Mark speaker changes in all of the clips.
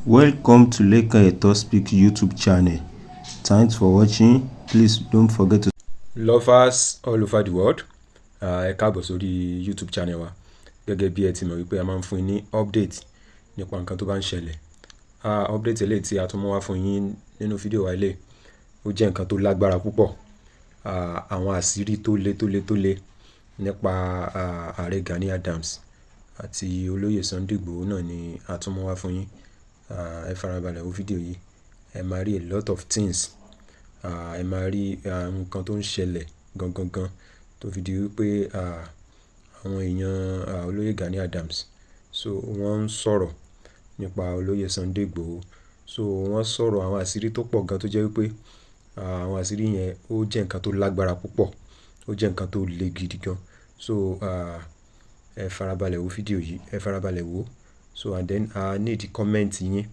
Speaker 1: Welcome to Lekan Eto Speak YouTube channel. Thanks for watching. Please don't forget to
Speaker 2: Lovers all over the world, ẹ káàbọ̀ sórí YouTube channel wa. Gẹ́gẹ́ bí ẹ ti mọ̀ wípé a máa ń fún yín ní update nípa nǹkan tó bá ń ṣẹlẹ̀. Update eléyìí tí a tún mú wá fún yín nínú fídíò wa eléyìí, ó jẹ́ nǹkan tó lágbára púpọ̀. Àwọn àṣírí tó le tó le tó le nípa Ààrẹ Gani Adams àti olóyè Sunday Igboho náà ni a tún mú wá fún yín. Ẹ farabalẹ̀ wo fídíò yìí, ẹ máa rí a lot of things. Ẹ máa rí nǹkan tó ń ṣẹlẹ̀ gangan gan tó fi di wípé àwọn èèyàn olóyè Gani Adams, so wọ́n ń sọ̀rọ̀ nípa olóyè Sunday Igboho. So wọ́n sọ̀rọ̀ àwọn àṣírí tó pọ̀ gan tó jẹ́ wípé àwọn àṣírí yẹn, ó jẹ́ nǹkan tó lágbára púpọ̀, ó jẹ́ nǹkan tó le gidi gan. So ẹ farabalẹ̀ wo fídíò yìí, ẹ farabalẹ̀ wo. So and then I need comment yín.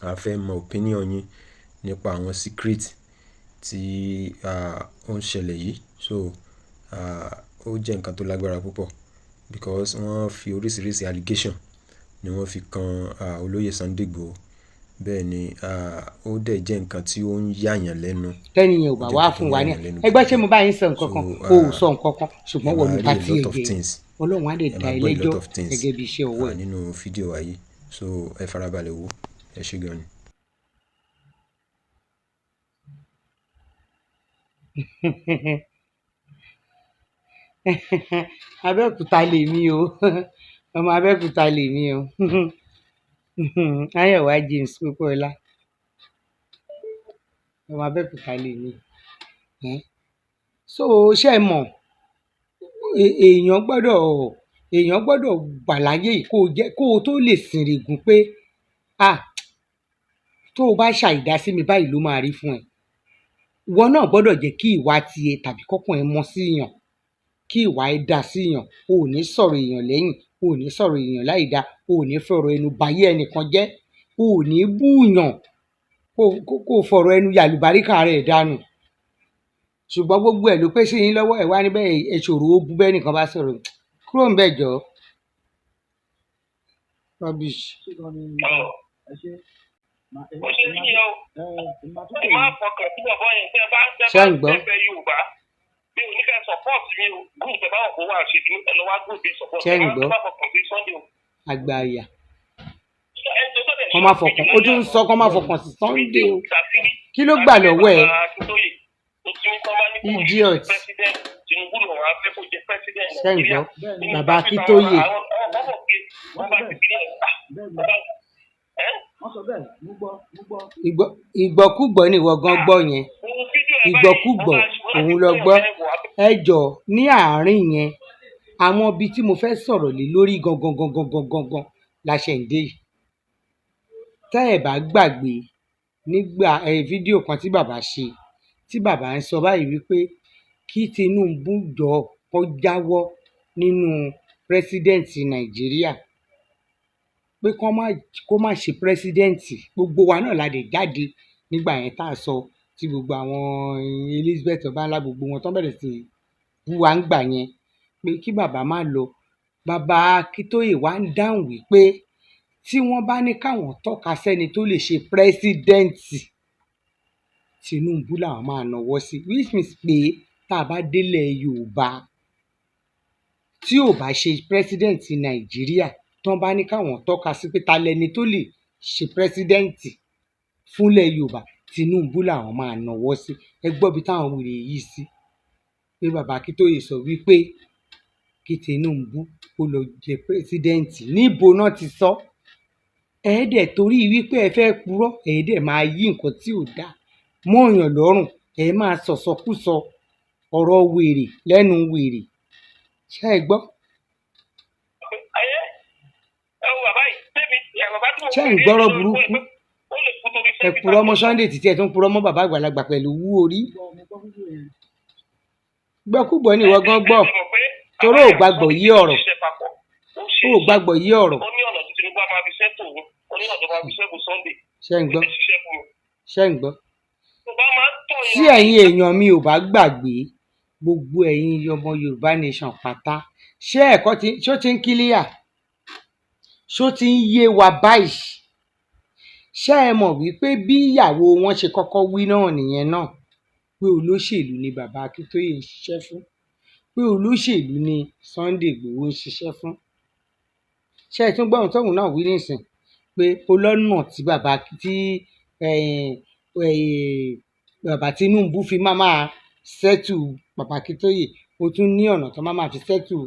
Speaker 2: A fẹ́ mọ opinion yín nípa àwọn secret tí ó ń ṣẹlẹ̀ yìí. So ó jẹ́ nǹkan tó lágbára púpọ̀ because wọ́n fi oríṣiríṣi allegation ni wọ́n fi kan olóyè Sunday Igboho. Bẹ́ẹ̀ ni, ó dẹ̀ jẹ́ nǹkan tí ó ń yàyàn lẹ́nu.
Speaker 3: Tẹ́ni yẹn ò bá wá fún wa ní ẹgbẹ́, ṣé mo bá yín sọ nǹkan kan? O ò sọ nǹkan kan, ṣùgbọ́n wọ́n ló bá tiẹ̀ jẹ́. Ọlọ́run á lè dá ẹ lẹ́jọ́ gẹ́gẹ́ bí iṣẹ́ ọwọ́ ẹ̀.
Speaker 2: Nínú fídíò wa yìí, so ẹ farabalẹ̀ wo. Ẹ ṣé gan ni.
Speaker 3: Abẹ́òkúta lèmi o, ọmọ Abẹ́òkúta lèmi o. Máyọ̀wá James Pópóọlá, ọmọ Abẹ́òkúta lèmi. So ṣé ẹ mọ̀, èèyàn gbọ́dọ̀ wà láyé yìí kó o jẹ́ kó o tó lè sìnrìgùn pé, ah, tó o bá ṣàìdá sí mi, báyìí ló máa rí fún ẹ. Ìwọ náà gbọ́dọ̀ jẹ́ kí ìwà tiẹ̀ tàbí kọ́kàn ẹ mọ́ síyàn, kí ìwà ẹ dá síyàn. O ò ní sọ̀rọ̀ èèyàn lẹ́yìn, o ò ní sọ̀rọ̀ èèyàn láìda, o ò ní fọ̀rọ̀ ẹnu bayé ẹnìkan jẹ́, o ò ní búùyàn kó o fọ̀rọ̀ ẹnu yàlùbáríkà rẹ̀ dànù. Ṣùgbọ́n gbogbo ẹ̀ ló pé sí yín lọ́wọ́. Ẹ̀ wá níbẹ̀, ẹ ṣòro ó bú bẹ́ẹ̀ nìkan bá sọ̀rọ̀ kúrò ńbẹ̀ jọ. Rubbish.
Speaker 4: Ó ṣe ní yẹn o, ẹ má fọkàn sí bọ̀bọ̀ yẹn. Tẹ́ bá tẹ́
Speaker 3: Ṣé
Speaker 4: bá
Speaker 3: ń gbọ́?
Speaker 4: tẹ́ Yorùbá, mi ò ní kẹ́ support mi o. Group tẹ́ bá wọ̀ kó wà ṣe kí ẹ lọ wá group bí support.
Speaker 3: Ṣé ń
Speaker 4: Ẹ má
Speaker 3: gbọ́?
Speaker 4: Ẹ má fọkàn sí Sunday o.
Speaker 3: Àgbà àyà.
Speaker 4: Ẹni tó dẹ̀
Speaker 3: Kọ́ má fọkàn, ó tún ń sọ kọ́ má fọkàn sí Sunday o. Kí ló gbà lọ́wọ́ ẹ? Idiot.
Speaker 4: Tinubu lòun á fẹ́ kó jẹ president.
Speaker 3: Ṣé ń gbọ́? Bàbá Akíntóyè.
Speaker 4: Àwọn ọmọ pé wọ́n bá ti fi ní ẹ̀.
Speaker 5: Wọ́n sọ bẹ́ẹ̀, mo gbọ́, mo gbọ́.
Speaker 3: Ìgbọ́kúgbọ́ ni ìwọ gan gbọ́ yẹn. Ìgbọ́kúgbọ́ òun lọ gbọ́. Ẹ jọ, ní àárín yẹn, àwọn ibi tí mo fẹ́ sọ̀rọ̀ lé lórí gangan gangan gangan gangan la ṣe ń dé yìí. Tẹ́ ẹ̀ bá gbàgbé, nígbà ẹ fídíò kan tí bàbá ṣe, tí bàbá ń sọ báyìí wípé kí Tinubu jọ kó jáwọ́ nínú president Nàìjíríà, pé kó má ṣe president. Gbogbo wa náà la dẹ̀ jáde nígbà yẹn tá a sọ, tí gbogbo àwọn Elizabeth Ọbanla, gbogbo wọn tó bẹ̀rẹ̀ sí bú wa ń gbà yẹn pé kí bàbá má lọ. Bàbá Akíntóyè wá ń dáhùn wípé tí wọ́n bá ní káwọn tọ́ka sẹ́ni tó lè ṣe president, Tinubu làwọn máa nawọ́ sí, which means pé tá a bá délẹ̀ Yorùbá, tí ò bá ṣe president Nàìjíríà, tán bá ní káwọn tọ́ka sí pé ta lẹni tó lè ṣe president fúnlẹ̀ Yorùbá, Tinubu làwọn máa nawọ́ sí. Ẹ gbọ́ bí táwọn wèrè yìí sí pé bàbá Akíntóyè sọ wípé kí Tinubu kó lọ jẹ president. Níbo náà ti sọ? Ẹ dẹ̀ torí wípé ẹ fẹ́ purọ́, ẹ dẹ̀ máa yí nǹkan tí ò dáa mọ́ọ̀yàn lọ́rùn, ẹ máa sọ̀sọkúsọ, ọ̀rọ̀ wèrè lẹ́nu wèrè. Ṣé ẹ gbọ́?
Speaker 4: Ẹ wo bàbá yìí tẹ́mi ẹ bàbá tí mo
Speaker 3: Ṣé ń gbọ́rọ̀ burúkú?
Speaker 4: Ó lè kú torí
Speaker 3: Ẹ purọ́ mọ́ Sunday títí, ẹ tún purọ́ mọ́ bàbá àgbàlagbà pẹ̀lú wú orí.
Speaker 5: Mo gbọ́ fídíò yẹn.
Speaker 3: Gbọ́kúgbọ́ ni ìwọ gan gbọ́, torí ò gbàgbọ́ yí ọ̀rọ̀, ó gbàgbọ́ yí ọ̀rọ̀.
Speaker 4: Ó ní ọ̀nà tí Tinubu á máa fi ṣẹ́tò òun, ó ní ọ̀nà tó máa fi ṣẹ́gun Sunday.
Speaker 3: Ṣé ń gbọ́?
Speaker 4: Ó ti ṣiṣẹ́ fún mi.
Speaker 3: Ṣé ń gbọ́?
Speaker 4: Tó bá máa ń tọ̀
Speaker 3: Tí ẹ̀yin èèyàn mi ò bá gbàgbé, gbogbo ẹ̀yin ọmọ Yorùbá nation pátá, ṣé ẹ̀kọ́ ti ṣó ti ń clear, ṣó ti ń yé wa báyìí? Ṣé ẹ mọ̀ wípé bí ìyàwó wọn ṣe kọ́kọ́ wí náà nìyẹn náà, pé olóṣèlú ni bàbá Akíntóyè ń ṣiṣẹ́ fún, pé olóṣèlú ni Sunday Igboho ń ṣiṣẹ́ fún. Ṣé ẹ tún gbọ́ ohun tóun náà wí nísìn, pé olọ́nà tí bàbá tí bàbá Tinubu fi máa settle bàbá Akíntóyè, ó tún ní ọ̀nà tó máa fi settle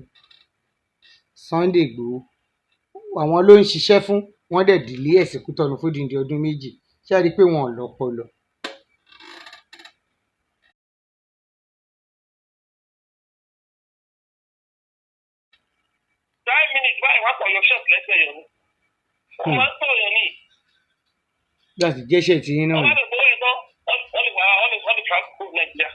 Speaker 3: Sunday Igboho. Àwọn ló ń ṣiṣẹ́ fún, wọ́n dẹ̀ dìlé ẹ̀ sí Kútọ́nù fódìdí ọdún 2. Ṣé ẹ rí i pé wọn ò lọ́pọlọ?
Speaker 4: 9 minutes báyìí wọ́n pọ̀ yọ ṣọ́ọ̀tì lẹ́sẹ̀ yẹn ni. Wọ́n máa ń tọ̀ yẹn ní.
Speaker 3: Láti jẹ́ṣẹ̀ tí yín náà
Speaker 4: Wọ́n
Speaker 3: ni.
Speaker 4: bá lè gbowó yẹn tán, wọ́n lè wá wọ́n lè travel go Nàìjíríà.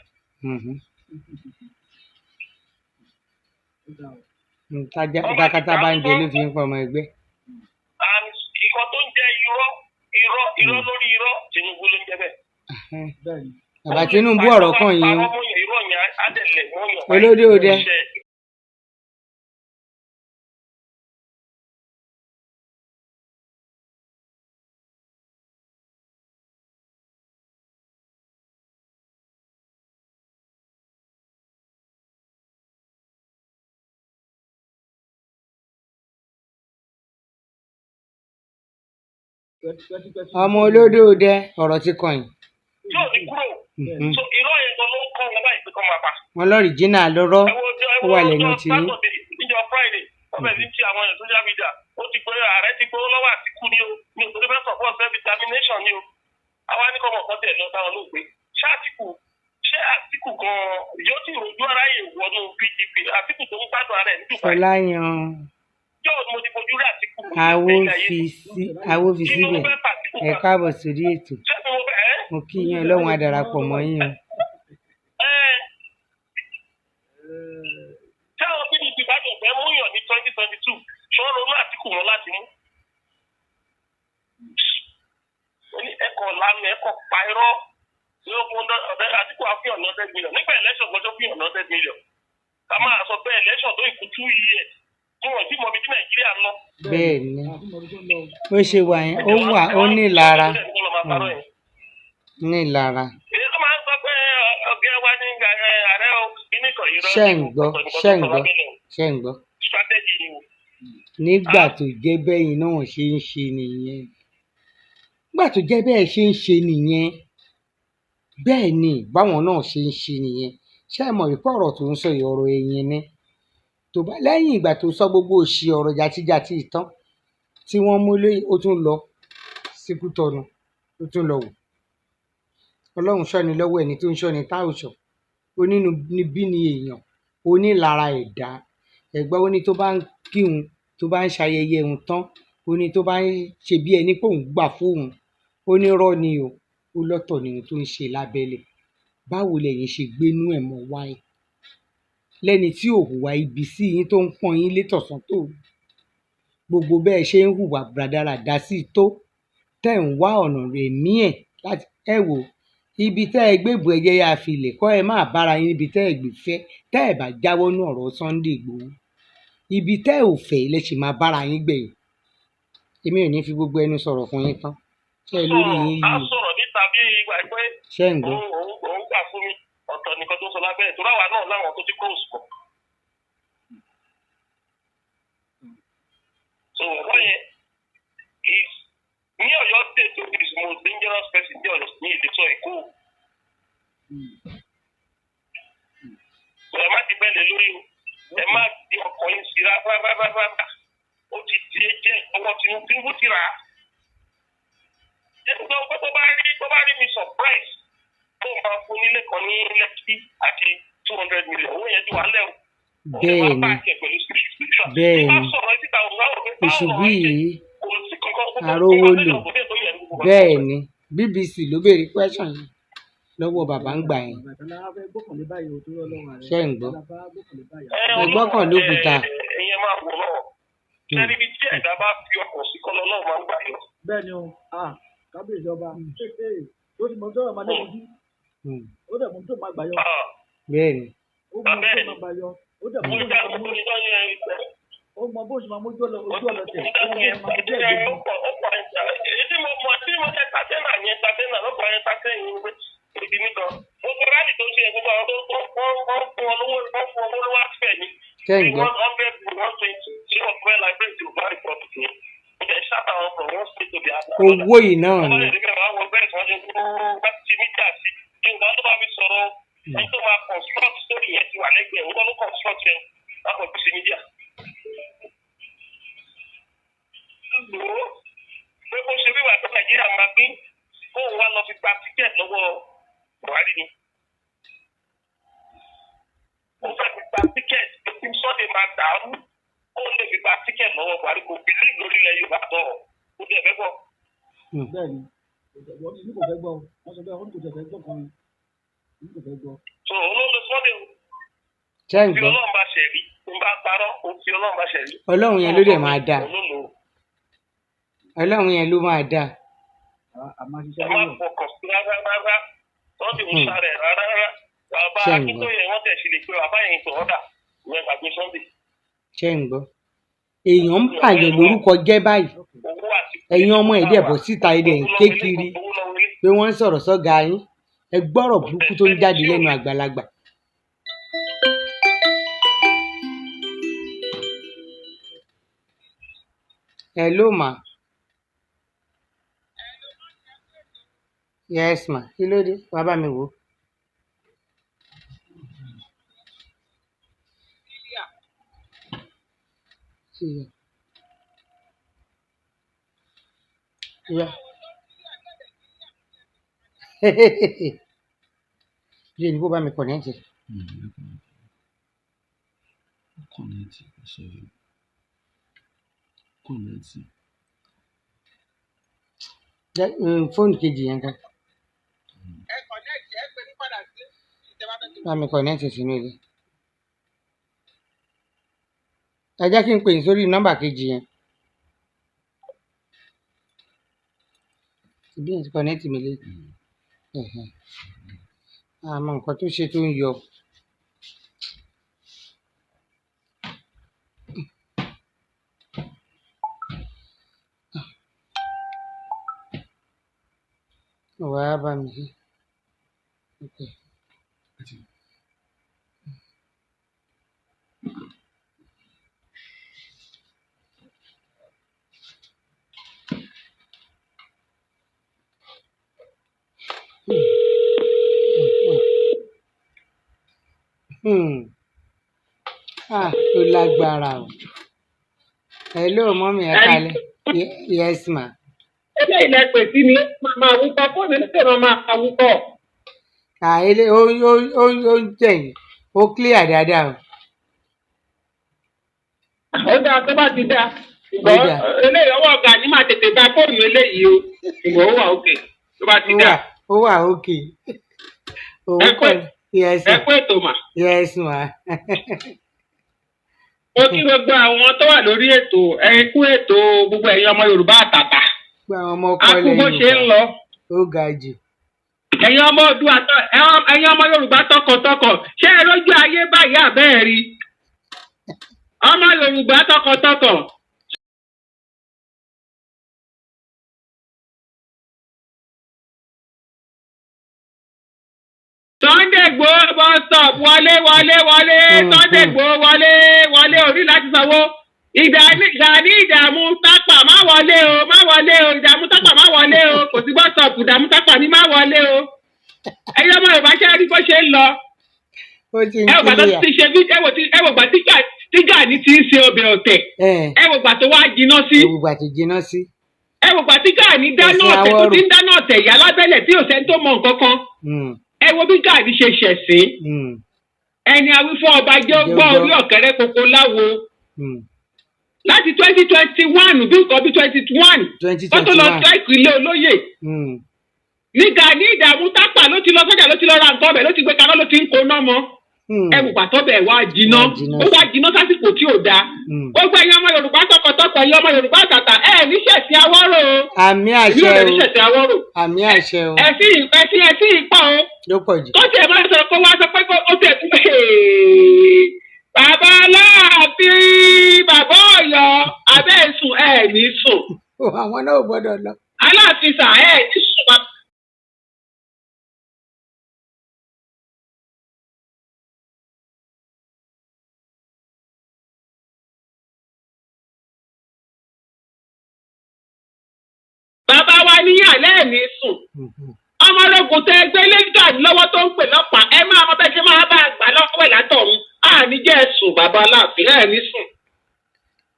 Speaker 3: Tákátá bá ń jẹ ló fi ń pa ọmọ ẹgbẹ́.
Speaker 4: And ìkan tó ń jẹ́ irọ́ irọ́ irọ́ lórí irọ́, Tinubu ló ń jẹ́ bẹ́ẹ̀.
Speaker 5: Bẹ́ẹ̀ni.
Speaker 3: Bàbá Tinubu ọ̀rọ̀ kan yìí o.
Speaker 4: Parọ́ mọ́ yẹn, irọ́ yẹn á dẹ̀ lẹ̀ mọ́ yàn.
Speaker 3: Olódò dẹ. Ọmọ olódò dẹ, ọ̀rọ̀ ti kàn yín.
Speaker 4: Tí ò ní kúrò. So irọ́ yẹn gan ló ń kọ́ wọn báyìí pé kọ́ máa pa.
Speaker 3: Wọn lọ́ọ̀rì jìnnà lọ́rọ́
Speaker 4: Ẹ wo ọjọ́ ẹ
Speaker 3: ó
Speaker 4: wo
Speaker 3: wà lẹ́nu
Speaker 4: ọjọ́
Speaker 3: tí yín.
Speaker 4: Saturday níjọ́ Friday, wọ́n bẹ̀rẹ̀ sí ti àwọn èèyàn social media. Ó ti pé ààrẹ ti gbowó lọ́wọ́ Àtìkú ni o, mi ò tó fẹ́ support self determination ni o. Àwa ní kọ́mọ̀ kan tẹ̀ lọ táwọn olóògbé. Ṣé Àtìkù, ṣé Àtìkù gan-an yóò ti rojú aráyè wọnú PDP? Àtìkù tó ń gbádùn ara ẹ̀ ní Dubai.
Speaker 3: Fọláyan
Speaker 4: Yóò mo ti fojú rí Àtìkù
Speaker 3: awo
Speaker 4: ní ayé.
Speaker 3: fi sí awo fi
Speaker 4: Kí ló
Speaker 3: síbẹ̀.
Speaker 4: fẹ́ fàtìkù
Speaker 3: Ẹ
Speaker 4: kan?
Speaker 3: káàbọ̀ sórí ètò.
Speaker 4: Ṣé mo fẹ́ ẹ́?
Speaker 3: Mo kí yín, Ọlọ́run á darapọ̀ mọ́ yín o.
Speaker 4: Ẹ́ ṣé àwọn PDP bá jẹ̀ fẹ́ mú yàn ní 2022? Ṣé wọ́n ronú Àtìkù wọn láti mú? Ó ní ẹ̀kọ́ lánàá, ẹ̀kọ́ pa irọ́. Yóò fún ọ̀dẹ́ Àtìkù àfihàn ní 100 million. Nígbà election gbọ́dọ̀ fihàn ní 100 million. Ká máa sọ pé election tó ìkú 2 years. Tí wọ́n ti mọ ibi tí Nàìjíríà ń lọ.
Speaker 3: Bẹ́ẹ̀ ni bó ṣe wà yẹn, ó wà ó ní ìlara, ní ìlara.
Speaker 4: Èyí tó máa ń sọ pé ọ̀gá wa ní ààrẹ o, kíní kan irọ́
Speaker 3: Ṣé ń gbọ́?
Speaker 4: ọ̀tọ̀ nìkan
Speaker 3: Ṣé
Speaker 4: tó
Speaker 3: ń
Speaker 4: sọ
Speaker 3: gbọ́?
Speaker 4: lábẹ́lẹ̀ o.
Speaker 3: Ṣé ń gbọ́?
Speaker 4: Strategy ni o.
Speaker 3: Nígbà tó jẹ́ bẹ́yìn náà ṣe ń ṣe nìyẹn. Nígbà tó jẹ́ bẹ́ẹ̀ ṣe ń ṣe nìyẹn. Bẹ́ẹ̀ ni báwọn náà ṣe ń ṣe nìyẹn. Ṣé ẹ mọ̀ wípé ọ̀rọ̀ tó ń sọ yìí ọ̀rọ̀ ẹ̀yìn ni? Tó bá lẹ́yìn ìgbà tó sọ gbogbo òṣì ọ̀rọ̀ jàtijàti ìtàn tí wọ́n mú lé, ó tún lọ sí Kútọ́nù, ó tún lọ wò. Ọlọ́run ṣọ́ni lọ́wọ́ ẹni tó ń ṣọ́ni tá ò ṣọ́. Onínúbí ni èèyàn, onílara ẹ̀dá. Ẹ̀gbọ́n ó ní tó bá ń kírun, tó bá ń ṣayẹyẹ òun tán, ó ní tó bá ń ṣe bí ẹni pé òun gbà fóun, ó ní rọ́ ni o, ó lọ́tọ̀ ni ohun tó ń ṣe lábẹ́lẹ̀. Báwo lẹ̀yin ṣe gbénú ẹ̀ mọ́ wáyé? Lẹ́ni tí ò hùwà ibi sí yín tó ń pọ́n yín lé tọ̀sán tòru. Gbogbo bẹ́ẹ̀ ṣe ń hùwà rádaràda sí i tó, tẹ́ ń wá ọ̀nà ẹ̀mí ẹ̀ láti ẹ wò ibi tẹ́ ẹ gbébùú ẹjẹ́ yá fi lè kọ́ ẹ máa bára yín níbi tẹ́ ẹ gbé fẹ́, tẹ́ ẹ bá jáwọ́ nú ọ̀rọ̀ Sunday Igboho. Ibi tẹ́ ẹ ò fẹ́ lẹ ṣì máa bára yín gbẹ̀yìn. Èmi ò ní fi gbogbo ẹnu sọ̀rọ̀ fún yín tán. Ṣé ẹ lórí yín
Speaker 4: Á
Speaker 3: yí o?
Speaker 4: sọ̀rọ̀ níta bí ìgbà pé
Speaker 3: Ṣé ń gbọ́?
Speaker 4: òun òun òun gbà fún mi, ọ̀tọ̀ nìkan tó sọ lábẹ́ ẹ̀ tó ráwa náà láwọn tó ti close pọ̀. So ọ̀rọ̀ yẹn is ní Ọ̀yọ́ state is most dangerous person ní Ọ̀yọ́ ní ìlú sọ Èkó. So ẹ má ti bẹ́ẹ̀ lé lórí o, ẹ má di ọkọ̀ yín sí rárá rárá rárá. Ó ti di ẹjẹ́ ọwọ́ Tinubu ti rà á. Ẹ sọ pé tó bá rí mi surprise tó máa fún nílé kan ní Lẹ́kí àti 200 million, owó yẹn ti wà lẹ́ o.
Speaker 3: Bẹ́ẹ̀ ni, bẹ́ẹ̀ ni. Èṣù bí yìí arówólò. Bẹ́ẹ̀ ni BBC ló béèrè question yìí lọ́wọ́ bàbá ń gbà yẹn. Ṣé ń gbọ́? Ẹ gbọ́kàn lókùúta.
Speaker 4: Ìyẹn máa wò lọ́wọ́. Ṣẹ́ni ibi tí ẹ̀dá bá fi ọkọ̀ sí kọ́ lọ́wọ́ máa ń gbà yọ.
Speaker 5: Bẹ́ẹ̀ni o, ah, kábíyèsí ọba, ó ti mọ tó máa lẹ́nu sí, ó dẹ̀ mọ tó máa gbà yọ.
Speaker 3: Bẹ́ẹ̀ ni.
Speaker 5: Ó mọ tó máa gbà yọ, ó dẹ̀ mọ tó máa mú, ó mọ bó ṣe máa mójú ọ̀nà ojú ọ̀nà tẹ̀, ó mọ bó ṣe máa mójú ẹ̀gbẹ́.
Speaker 4: Èyí tí mo mọ̀ tí mo Entertainer lọ́kọ̀ entertain yìí pé èdè nìkan. Gbogbo rally tó ń ṣe yẹn, gbogbo àwọn tó wọ́n fún ọ lówó, wọ́n fún ọ lówó wá fẹ̀ ni.
Speaker 3: Ṣé ń gbọ́?
Speaker 4: 100, 120 ṣé wọ́n fẹ́ liberate Yorùbá Republic yẹn. Ó jẹ́ ṣáta wọn from one state to the other.
Speaker 3: Owó yìí náà
Speaker 4: Wọ́n bá
Speaker 3: ni.
Speaker 4: lè débẹ̀ wá wọ bẹ́ẹ̀ tí wọ́n ṣe kú bá ti media sí. Yorùbá tó bá fi sọ̀rọ̀, ẹni tó máa construct story yẹn ti wà lẹ́gbẹ̀ẹ́, òun kọ́ ló construct yẹn, wọ́n kò sí media. Lò ó pé bó ṣe wíwà tó Nàìjíríà máa pín kóun wá lọ fi gba ticket lọ́wọ́ Buhari ni. Ó fẹ́ fi gba ticket pé kí Sunday máa dàrú kóun lè fi gba ticket lọ́wọ́ Buhari. Kò believe lórí ilẹ̀ Yorùbá tọ̀rọ̀ kó dẹ̀ fẹ́ gbọ́.
Speaker 5: Bẹ́ẹ̀ ni, wọ́n ní kò fẹ́ gbọ́ o. Wọ́n sọ bẹ́ẹ̀, wọ́n ní kò tẹ̀ fẹ́ gbọ́ kan ni, ní kò fẹ́ gbọ́.
Speaker 4: So olóòlù Sunday o.
Speaker 3: Ṣé ń
Speaker 4: fi
Speaker 3: gbọ́?
Speaker 4: Ọlọ́run bá ṣẹ̀ rí n bá parọ́, ó fi Ọlọ́run bá ṣẹ̀ rí.
Speaker 3: Ọlọ́run yẹn ló dẹ̀ máa dáa.
Speaker 4: Olóòlù.
Speaker 3: Ọlọ́run yẹn ló máa dáa.
Speaker 5: A máa ṣiṣẹ́
Speaker 4: Ẹ má
Speaker 5: lórí ẹ̀.
Speaker 4: fọkàn sí rárá rárá, Sunday ń sáré rárá rárá. Bàbá
Speaker 3: Ṣé ń gbọ́?
Speaker 4: Akíntóye, wọ́n tẹ̀ sí lè pé bàbá yẹn tó ọ̀dà ìyẹn, gbàgbé Sunday.
Speaker 3: Ṣé ń gbọ́? Èèyàn ń pààyàn lórúkọ jẹ́ báyìí.
Speaker 4: Owó àti
Speaker 3: Ẹ̀yin ọmọ ẹ̀ dẹ̀ bọ̀ síta, ilẹ̀ ń ké kiri
Speaker 4: owó lọ́wọ́ ilé.
Speaker 3: pé wọ́n ń sọ̀rọ̀ sọ́gà yín. Ẹ gbọ́rọ̀ burúkú tó ń jáde lẹ́nu àgbàlagbà. Hello ma. Yes ma. Kí ló dé? Wàá bá mi wò ó. Sí. Yeah. Bí ẹni kó bá mi connect ẹ̀.
Speaker 1: Connect, sorry. Connect.
Speaker 3: Jẹ́ fóònù kejì yẹn kan. Bá mi connect sínú ilé. Ẹ jẹ́ kí n pè yín sórí nọ́mbà kejì yẹn. Ìbí yẹn ti connect mi lé. Ẹ̀hẹ̀n. Àmọ́ nǹkan tó ṣe tó ń yọ. Wàá bá mi ṣe. Okay. Ah, ó lágbára o. Hello, mummy, ẹ kálẹ́. Yes ma.
Speaker 6: Eléyìí lẹ pè sí ni máa wúkọ́, fóònù ní tèmi máa wúkọ́.
Speaker 3: À ilé ó ń tẹ̀yìn. Ó clear dáadáa o.
Speaker 6: Ó dáa tó bá ti dáa.
Speaker 3: Ó
Speaker 6: Ṣùgbọ́n
Speaker 3: dáa.
Speaker 6: eléyìí, ọwọ́ ọ̀gá ni máa tètè gba fóònù eléyìí o. Ṣùgbọ́n ó wà òkè tó bá ti
Speaker 3: Ó wà
Speaker 6: dáa.
Speaker 3: ó wà okay. Òun
Speaker 6: Ẹ
Speaker 3: kọ́
Speaker 6: pé
Speaker 3: yes
Speaker 6: ẹ
Speaker 3: ma.
Speaker 6: pé ètò mà.
Speaker 3: Yes ma.
Speaker 6: Mo kí gbogbo àwọn tó wà lórí ètò, ẹ kú ètò, gbogbo ẹ̀yin ọmọ Yorùbá àtàtà.
Speaker 3: Gbogbo àwọn ọmọ ọkọ
Speaker 6: A kú
Speaker 3: ilẹ̀
Speaker 6: bó ṣe ń
Speaker 3: Yorùbá.
Speaker 6: lọ.
Speaker 3: Ó ga jù.
Speaker 6: Ẹ̀yin ọmọ Oòduà ẹ̀yin ọmọ Yorùbá tọkàntọkàn, ṣé ẹ rójú ayé báyìí àbẹ́ẹ̀ rí? Ọmọ Yorùbá tọkàntọkàn. Sunday Igboho bus stop, wọlé wọlé wọlé. Sunday Igboho wọlé wọlé, orí láti sanwó. Ìdààmú Gani, ìdààmú tápà, má wọlé o, má wọlé o. Ìdààmú tápà, má wọlé o. Kò sí bus stop, ìdààmú tápà ní má wọlé o. Ẹ̀yin ọmọ Yorùbá, ṣe é rí bó ṣe ń lọ?
Speaker 3: Ó ti ń
Speaker 6: Ẹ wò gbà tó
Speaker 3: clear.
Speaker 6: ti ṣe ẹ wò tí ẹ wò gbà tí Gani ti ń ṣe ọbẹ̀ ọ̀tẹ̀. Ẹ wò gbà tó wá jiná sí.
Speaker 3: Ẹ wò gbà tó jiná sí.
Speaker 6: Ẹ wò gbà tí Gani dáná
Speaker 3: Ẹ̀sìn
Speaker 6: ọ̀tẹ̀ tó
Speaker 3: àwọ̀rò.
Speaker 6: ti ń dáná ọ̀tẹ̀ ìyá lábẹ́lẹ̀ tí ò sẹ́ni tó mọ nǹkan kan. Ẹ wo bí Gani ṣe ṣẹ̀sín. Ẹni awí fún ọba jẹ́ ó
Speaker 3: Jẹ́ ó
Speaker 6: gbọ́
Speaker 3: gbọ́.
Speaker 6: orí ọ̀kẹ́rẹ́ koko láwo. Láti 2021, bí nǹkan bí 21
Speaker 3: twenty
Speaker 6: kó tó
Speaker 3: twenty
Speaker 6: lọ
Speaker 3: one.
Speaker 6: strike ilé olóyè ní Gani ìdààmú tápà ló ti lọ sọ́jà, ló ti lọ ra nǹkan ọbẹ̀, ló ti gbé kaná, ló ti ń koná mọ́. Ẹ wò pàtó bẹ̀ wá jiná.
Speaker 3: Wá jiná
Speaker 6: Ó
Speaker 3: sí.
Speaker 6: wá jiná sásìkò tí ò dáa. Gbogbo ẹ̀yin ọmọ Yorùbá tọkàntọkàn, ẹ̀yin ọmọ Yorùbá àtàtà, ẹ ní ṣẹ̀sìn awọ́rò o.
Speaker 3: Àmì
Speaker 6: Èmi
Speaker 3: àṣẹ
Speaker 6: ò lè ní
Speaker 3: o.
Speaker 6: ṣẹ̀sìn awọ́rò.
Speaker 3: Àmì àṣẹ o.
Speaker 6: Ẹ̀sìn ìpọ̀ o.
Speaker 3: Ló pọ̀ jù.
Speaker 6: Kó tiẹ̀ máa sọ̀rọ̀, kó wá sọ pé kó ó tiẹ̀ tún bàbá Aláàfin, bàbá Ọ̀yọ́, abẹ́ sùn, ẹ̀ ní sùn.
Speaker 3: Àwọn náà ò gbọ́dọ̀ lọ.
Speaker 6: Aláàfin sà, ẹ̀ ní sùn. Àlẹ́ ní sùn. Ọmọ ológun tẹ gbé lẹ́gà lọ́wọ́ tó ń pè lọ́pàá, ẹ máa mọ bẹ́ẹ̀ ṣe máa bá a gbà lọ́wọ́ ẹ̀ látọ̀run. Àní jẹ́ ẹ̀sùn, bàbá Aláàfin, ẹ̀ ní sùn.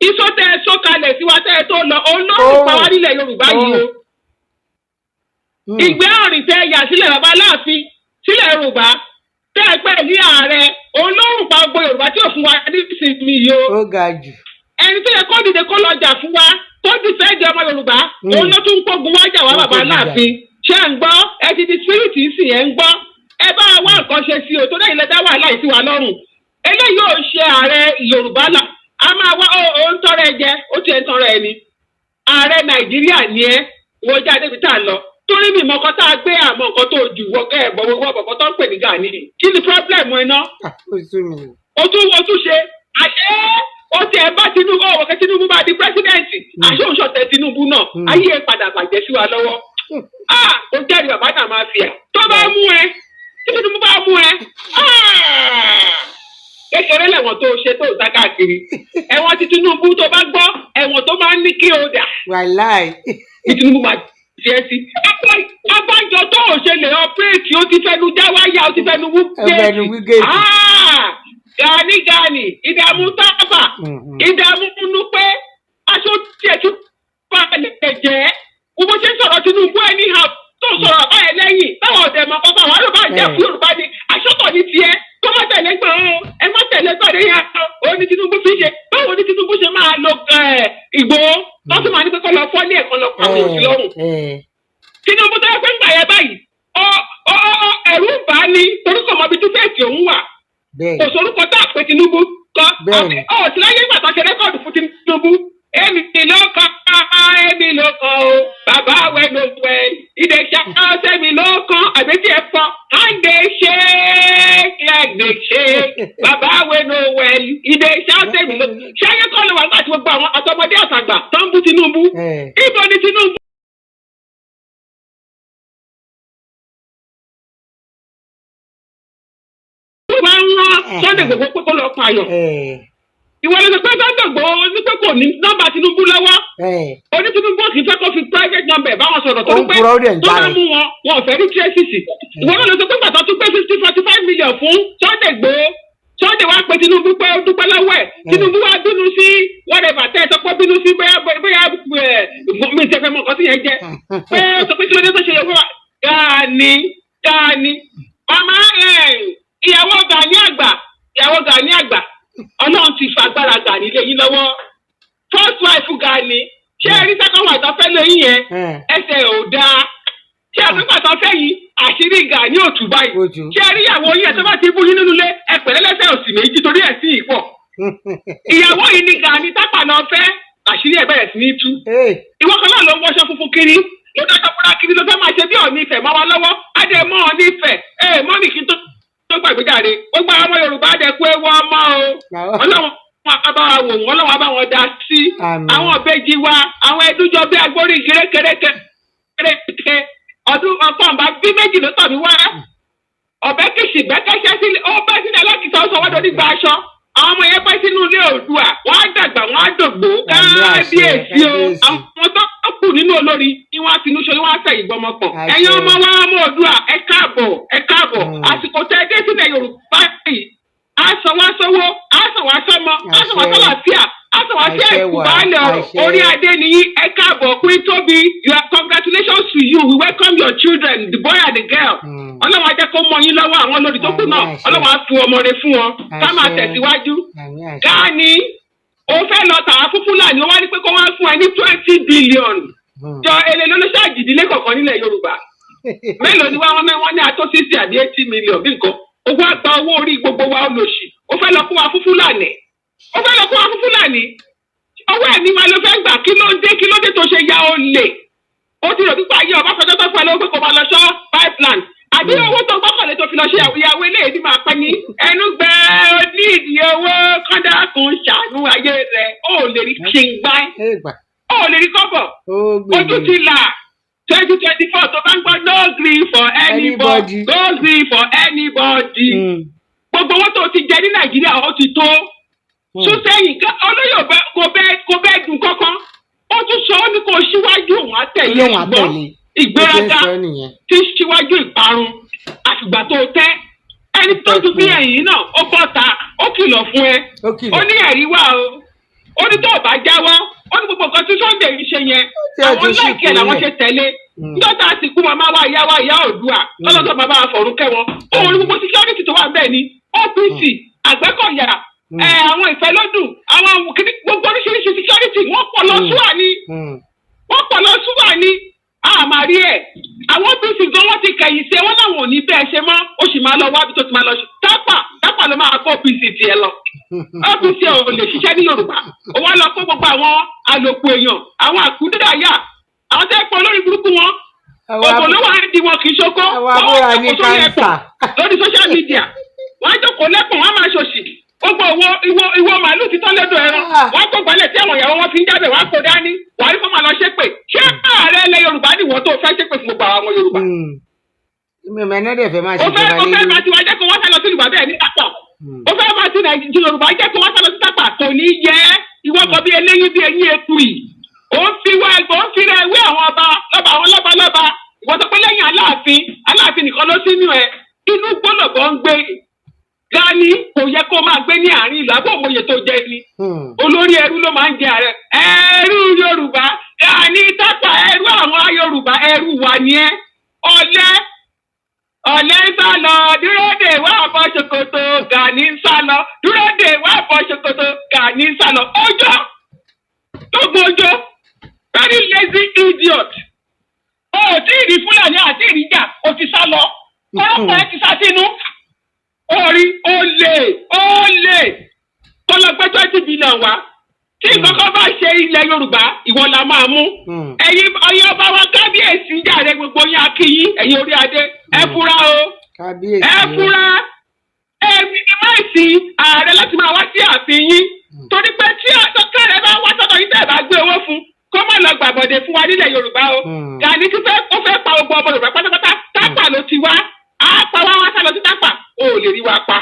Speaker 6: Iṣó tẹ ẹ sọ kalẹ̀ sí wa tẹ ẹ tó lọ, òun ló ń pa wá nílẹ̀ Yorùbá yìí o. Ìgbẹ́ ọ̀rìn tẹ ẹ yà sílẹ̀, bàbá Aláàfin, sílẹ̀ Yorùbá tẹ ẹ pẹ́ ní ààrẹ, òun ló ń pa gbogbo Yorùbá tí ò fún wa ní ìsinmi yìí o.
Speaker 3: Ó ga jù.
Speaker 6: Ẹni tó yẹ kó dìde kó lọ jà fún wa, tó dìfẹ́ di ọmọ Yorùbá, òun ló tún kógun wá jà wá.
Speaker 3: Ó
Speaker 6: Bàbá
Speaker 3: kógun jà.
Speaker 6: Aláàfin, ṣé ń gbọ́? Ẹ ti di spirit sí, ẹ ń gbọ́? Ẹ bá wa nǹkan ṣe sí o, tó lẹ́yìn lẹ́dá wàhálà yìí sí wa lọ́rùn. Eléyìí ò ṣe ààrẹ Yorùbá là a máa wá. Ó ń tọrọ ẹ jẹ, ó tiẹ̀ ń tọrọ ẹ ni. Ààrẹ Nàìjíríà ni ẹ. Wọ́n jáde bí tá a lọ torí mi mọ̀ nǹkan tá a gbé, àmọ́ nǹkan tó jù wọ kẹ́ ẹ̀ bọ̀ wọ́n bọ̀ tó ń pè ní Gani. Kí ni problem ẹ ná?
Speaker 3: Ah, ó sú mi.
Speaker 6: O tún ṣe àṣé o tiẹ̀ bá Tinubu, ọ̀wọ̀ kẹ́ Tinubu bá di president, àṣé òun ṣọ̀tẹ̀ Tinubu náà. Ayé ẹ padà bàjẹ́ sí wa lọ́wọ́. Ah, ó jẹ́rìí bàbá náà máa fi à tó bá mú ẹ, tí Tinubu bá mú ẹ, ah, kékeré lẹ̀wọ̀n tó ṣe tó sá káàkiri. Ẹ̀wọ̀n ti Tinubu, tó bá gbọ́, ẹ̀wọ̀n tó máa ń ní kí o dà
Speaker 3: Wàláì.
Speaker 6: ní Tinubu máa fi ẹ́ sí. Abájọ tó ò ṣe lè operate, ó ti fẹnu já wáyà, ó ti fẹnu wú.
Speaker 3: Ó fẹnu wú géètì.
Speaker 6: Ah, Gani, Gani, ìdààmú tábà, ìdààmú nínú pé aṣọ tiẹ̀ tún balẹ̀ jẹ́. Bó ṣe ń sọ̀rọ̀ Tinubu anyhow, tó ń sọ̀rọ̀ àbáyẹ lẹ́yìn táwọn ọ̀dẹ̀ mọ̀ kọ́kọ́ àwọn àlọ́ bá jẹ́ fún Yorùbá ni aṣọ́tọ̀ ní tiẹ̀ tó má tẹ̀lé gbọ̀n o, ẹ má tẹ̀lé gbọ̀n yẹn. Ó ní Tinubu fi ṣe. Báwo ni Tinubu ṣe máa lo Ìgbòho tó sì máa ní pé kọ́ lọ fọ́ ní ẹ̀kan lọ pa àwọn òsì lọ́rùn? Tinubu tó yẹ pé ń gbà yẹn báyìí, ọ ọ ọ ẹ̀rù ń bà á ní torí kò mọ ibi tí fèsì òun wà. Kò sórúkọ tá a pè Tinubu kọ. Ọ tí láyé ìgbà tó ṣe record fún Tinubu, "Èmi ló kàn, èmi ló kàn o, bàbá wẹ̀ ló wẹ̀ ìdè ṣàkóso ló kàn àbẹ́tí ẹ̀ fọ́ hand dey shake, leg dey shake, bàbá wẹ̀ ló wẹ̀ ìdè ṣàkóso ló ṣe." Ayé kọ́ ló wà nígbà tí gbogbo àwọn àtọmọdé àtàgbà tó ń bú Tinubu. Ibo ni Tinubu máa ń rán Sunday Igboho pé kó lọ pààyàn? Ìwọ ló sọ pé Sunday Igboho ní pé kò ní nọ́mbà Tinubu lọ́wọ́. Oní Tinubu kì í fẹ́ kó fi private number báwọn sọ̀rọ̀
Speaker 3: Ó
Speaker 6: torí
Speaker 3: ń
Speaker 6: pé
Speaker 3: purọ́, ó dẹ̀ ń
Speaker 6: tó bá
Speaker 3: jalè.
Speaker 6: mú wọn, wọn ò fẹ́ rí traces. Ìwọ náà ló sọ pé gbàtọ́ tún pé 50 45 million fún Sunday Igboho, Sunday wá pé Tinubu pé ó dúpẹ́ lọ́wọ́ ẹ̀. Tinubu wá bínú sí whatever tẹ́ ẹ sọ pé ó bínú sí, bóyá bóyá ẹ̀ mi ì tẹ́ fẹ́ mọ nǹkan tí yẹn jẹ́, pé ó sọ pé kí ló dé tó ṣe yẹ fún wa. Gani, Gani, màmá ẹ̀, ìyàwó Gani àgbà, ìyàwó Gani àgbà, Ọlọ́run ti fagbára Gani lé yín lọ́wọ́. First wife Gani, ṣé ẹ rí second wife tó fẹ́ lóyún yẹn? Ẹsẹ̀ ò dáa. Ṣé ẹ pípa tó fẹ́ yìí, àṣírí Gani ò tú báyìí.
Speaker 3: Ó tú.
Speaker 6: Ṣé ẹ rí ìyàwó yín ẹ, tó bá ti bú yín nínú ilé, ẹ pẹ̀lẹ́ lẹ́sẹ̀ òsì méjì torí ẹ̀ sí ìpọ̀. Ìyàwó yìí ni Gani tápà lọ fẹ́, àṣírí ẹ̀ bẹ̀rẹ̀ sí ní tú. Ìwọ kan náà ló ń wọṣọ funfun kiri, ló dájọ́ fúnra kiri, ló fẹ́ máa ṣe bí Ọọ̀ni Ifẹ̀ mọ́ wa lọ́wọ́. Adé mọ́ Ọọ̀ni Ifẹ̀ ẹ mọ́mì kí n tó gbàgbé jáde. Gbogbo àwọn ọmọ Yorùbá, dẹkú ewu ọmọ o. Ọlọ́run á bá wa wò wọ́n, Ọlọ́run á bá wọn dá sí.
Speaker 3: Àmín.
Speaker 6: Àwọn ìbejì wa, àwọn ẹdúnjọ bí agbórí kérékéréké ọdún ọpọ́nba bí méjì ló tọ̀ mí wá. Ọ̀bẹ kìsì bẹ́kẹ́sẹ́ sílẹ̀, ó bẹ́ sílẹ̀ alákìsà, ó sọ wọ́n dọ́dí gba aṣọ. Àwọn ọmọ yẹn bẹ́ sínú ilé Oòduà, wọ́n á dàgbà, wọ́n á dògbò.
Speaker 3: Àmín, àṣẹ.
Speaker 6: Kábíyèsí o.
Speaker 3: Kábíyèsí.
Speaker 6: Àwọn tó kù nínú olórí ni wọ́n á finú ṣe, wọ́n á fẹ̀yìn gbọmọ pọ̀.
Speaker 3: Àṣẹ.
Speaker 6: Ẹ̀yin ọmọ wa, ọmọ Oòduà, ẹ káàbọ̀, ẹ káàbọ̀. Àsìkò tẹ́ ẹ dé sílẹ̀ Yorùbá yìí, á sọ wá sówó, á sọ wá sọ́mọ, á sọ wá
Speaker 3: Àṣẹ.
Speaker 6: sálàáfíà, á sọ wá sí
Speaker 3: Àṣẹ
Speaker 6: àìkú
Speaker 3: wà,
Speaker 6: baálẹ̀ ọ̀rọ̀.
Speaker 3: àṣẹ.
Speaker 6: Orí adé nìyí, ẹ káàbọ̀. Queen Tobi, you are, congratulations to you. We welcome your children, the boy and the girl. Ọlọ́run á jẹ́ kó mọ yín lọ́wọ́. Àwọn olórí tó kù náà,
Speaker 3: Àmín, àṣẹ.
Speaker 6: Ọlọ́run á fi ọmọ rẹ fún wọn. Ká máa
Speaker 3: Àṣẹ.
Speaker 6: tẹ̀síwájú.
Speaker 3: Àmín, àṣẹ.
Speaker 6: Gani, o fẹ́ lọ tàwa fún Fúlàní, ó wá ní pé kó wá fún ẹ ní 20 billion. Jọ èlé lólóṣàjì ìdílé kọ̀ọ̀kan nílẹ̀ Yorùbá mélòó ni wá? Wọn mẹ́ wọ́n ní ató 60 àbí 80 million bí nǹkan. Owó àgbà owó orí gbogbo wa, olóṣì, ó fẹ́ lọ kó wa fún Fúlàní, ó fẹ́ lọ kó wa fún Fúlàní. Owó ẹ̀mí wa ló fẹ́ gbà. Kí ló dé? Kí ló dé tó ṣe ya olè? Ó ti rò pípa ayé Ọbásanjọ́ tó fún ẹ lówó pé kó máa lọ ṣọ́ pipeline àbí owó tó gbọ́kànlé tó fi lọ ṣe ìyàwó eléyìí ní máa pẹ́ ní ẹnu gbẹ onídìí owó kọ́ńdàkùn ṣàánú ayé rẹ̀. Ó lè rí ṣìngbá,
Speaker 3: Ẹ gbà.
Speaker 6: ó lè rí kọ́bọ̀.
Speaker 3: Ó
Speaker 6: Ojú
Speaker 3: gbèmí.
Speaker 6: ti là. 2024, tó bá ń gbọ́, no gree for anybody,
Speaker 3: Anybody.
Speaker 6: no gree for anybody. Gbogbo owó tó ti jẹ ní Nàìjíríà, ó ti tó. Tún sẹ́yìn olóyè kò bẹ́ dùn kankan. Ó tún sọ, ó ní kó síwájú òun á tẹ̀lé.
Speaker 3: Olóhùn
Speaker 6: Ṣùgbọ́n
Speaker 3: àtẹ̀lé. Bó ṣe ń
Speaker 6: Ìgbéraga
Speaker 3: sọ nìyẹn.
Speaker 6: tí ń ṣíwájú ìparun. Àfìgbà tó tẹ́ ẹni tó tún bí ẹ̀yìn náà, ó bọ́ta, ó kìlọ̀ fún ẹ.
Speaker 3: Ó kìlọ̀.
Speaker 6: Ó ní ẹ̀rí wà o. Ó ní tó o bá jáwọ́, ó ní gbogbo nǹkan tí Sunday ń ṣe yẹn,
Speaker 3: Tí ẹ
Speaker 6: àwọn
Speaker 3: ti ṣì
Speaker 6: láìkí ẹ̀ làwọn
Speaker 3: kúnlẹ̀.
Speaker 6: ṣe tẹ̀lé. Níjọ́ a sì kú màmá wa, ìyá wa, ìyá Oòduà, lọ́lọ́dọ̀ bàbá wa fọ̀run kẹ́ wọn, òun ní gbogbo security tó wà bẹ́ẹ̀ ni OPC, Àgbẹ̀kọ̀yà, ẹ̀, àwọn Ìfẹ́lódùn, àwọn kìnnì, gbogbo oríṣiríṣi security, wọ́n pọ̀ lọ súwà ni. Wọ́n pọ̀ lọ súwà ni. A máa rí ẹ̀, àwọn OPC gan, wọ́n ti kẹ̀yìn sí ẹ, wọ́n láwọn ò ní bẹ́ẹ̀ ṣe mọ́. Ó sì máa lọ wábi tó ti máa lọ ṣe. Tápà, Tápà ló máa kó OPC tiẹ̀ lọ. OPC ò lè ṣiṣẹ́ ní Yorùbá. Ó wá lọ kó gbogbo àwọn àlòkù èèyàn, àwọn àkúndàyà, àwọn tẹ́ pọ̀ lórí burúkú wọn.
Speaker 3: Àwọn
Speaker 6: Òbò ló wà ń di wọn, kì í ṣokó.
Speaker 3: Àwọn
Speaker 6: Wọ́n wá
Speaker 3: abúra ní
Speaker 6: jókòó sórí ẹ̀pọ̀n
Speaker 3: kánsà.
Speaker 6: lórí social media. Wọ́n á jókòó lẹ́pọ̀n, wọ́n á máa ṣòṣì. Gbogbo owó ìwọ ìwọ màálù ti tán lẹ́dọ̀ ẹran. Wọ́n á kó gbalẹ̀ tí àwọn ìyàwó wọn fi ń jábẹ̀, wọ́n á kó dání. Wọ́n á rí kó máa lọ ṣépè. Ṣé ààrẹ ilẹ̀ Yorùbá nìwọ tó fẹ́ ṣépè fún gbogbo àwọn ọmọ Yorùbá?
Speaker 3: Mi ò mẹ́ná dẹ̀ fẹ́ máa
Speaker 6: Ó fẹ́
Speaker 3: ṣèjọba
Speaker 6: ó
Speaker 3: lé
Speaker 6: fẹ́
Speaker 3: lórí.
Speaker 6: máa ti wá jẹ́ kó wọ́n sá lọ sí Yorùbá bẹ́ẹ̀ ní Tápà. Ó fẹ́ máa ti Nàìjíríà Yorùbá jẹ́ kó wọ́n sá lọ sí Tápà. Kò ní yẹ ìwọ kan bí eléyín bí eyín eku yìí. Ó ń fi wá ẹgbẹ́, ó ń fi rẹ ewé àwọn ọba lọ́ba, àwọn lọ́ba lọ́ba. Ìwọ tó pé lẹ́yìn Aláàfin, Aláàfin nìkan ló sínú ẹ. Inú gbọ́dọ̀ bọ́ ń gbé. Gani, kò yẹ kó máa gbé ní àárín ìlú. Àbọ̀ òmòye tó jẹ ni. Olórí ẹrú ló máa ń jẹ ààrẹ. Ẹrú Yorùbá Gani Tápà, ẹrú àwọn Yorùbá, ẹrú wà ní ẹ. Ọ̀lẹ, ọ̀lẹ ń sá lọ, dúró dè wá bọ́ ṣòkòtò. Gani ń sá lọ, dúró dè wá bọ́ ṣòkòtò. Gani ń sá lọ, ọjọ́ tó gbọ́njọ́, very lazy idiot. O ò tí ì rí Fúlàní àti ìrìjà, o ti sá lọ. Kọ́lọ́pàá ẹ ti sá sínú orí. Olè, olè kọ́lọ́ gbé 20 billion wá. Tí nǹkan kan bá ṣe ilẹ̀ Yorùbá, ìwọ la máa mú. Ẹ̀yin ọba wa, kábíyèsí jàre, gbogbo yín akíyín. Ẹ̀yin orí adé, ẹ fura o.
Speaker 3: Kábíyèsí
Speaker 6: Ẹ
Speaker 3: o.
Speaker 6: fura. Ẹ minimize ààrẹ láti máa wá sí ààfin yín, torí pé tí àtọ́kẹ́rẹ́ bá wá sọ́dọ̀ yín, tẹ́ ẹ bá gbé owó fún, kó má lọ gbàbọ̀dẹ̀ fún wa nílẹ̀ Yorùbá o. Gani tí fẹ́, ó fẹ́ pa gbogbo ọmọ Yorùbá pátápátá. Tápà ló ti wá, á pa wá, wá sálọ sí Tápà, ó lè rí wa pa.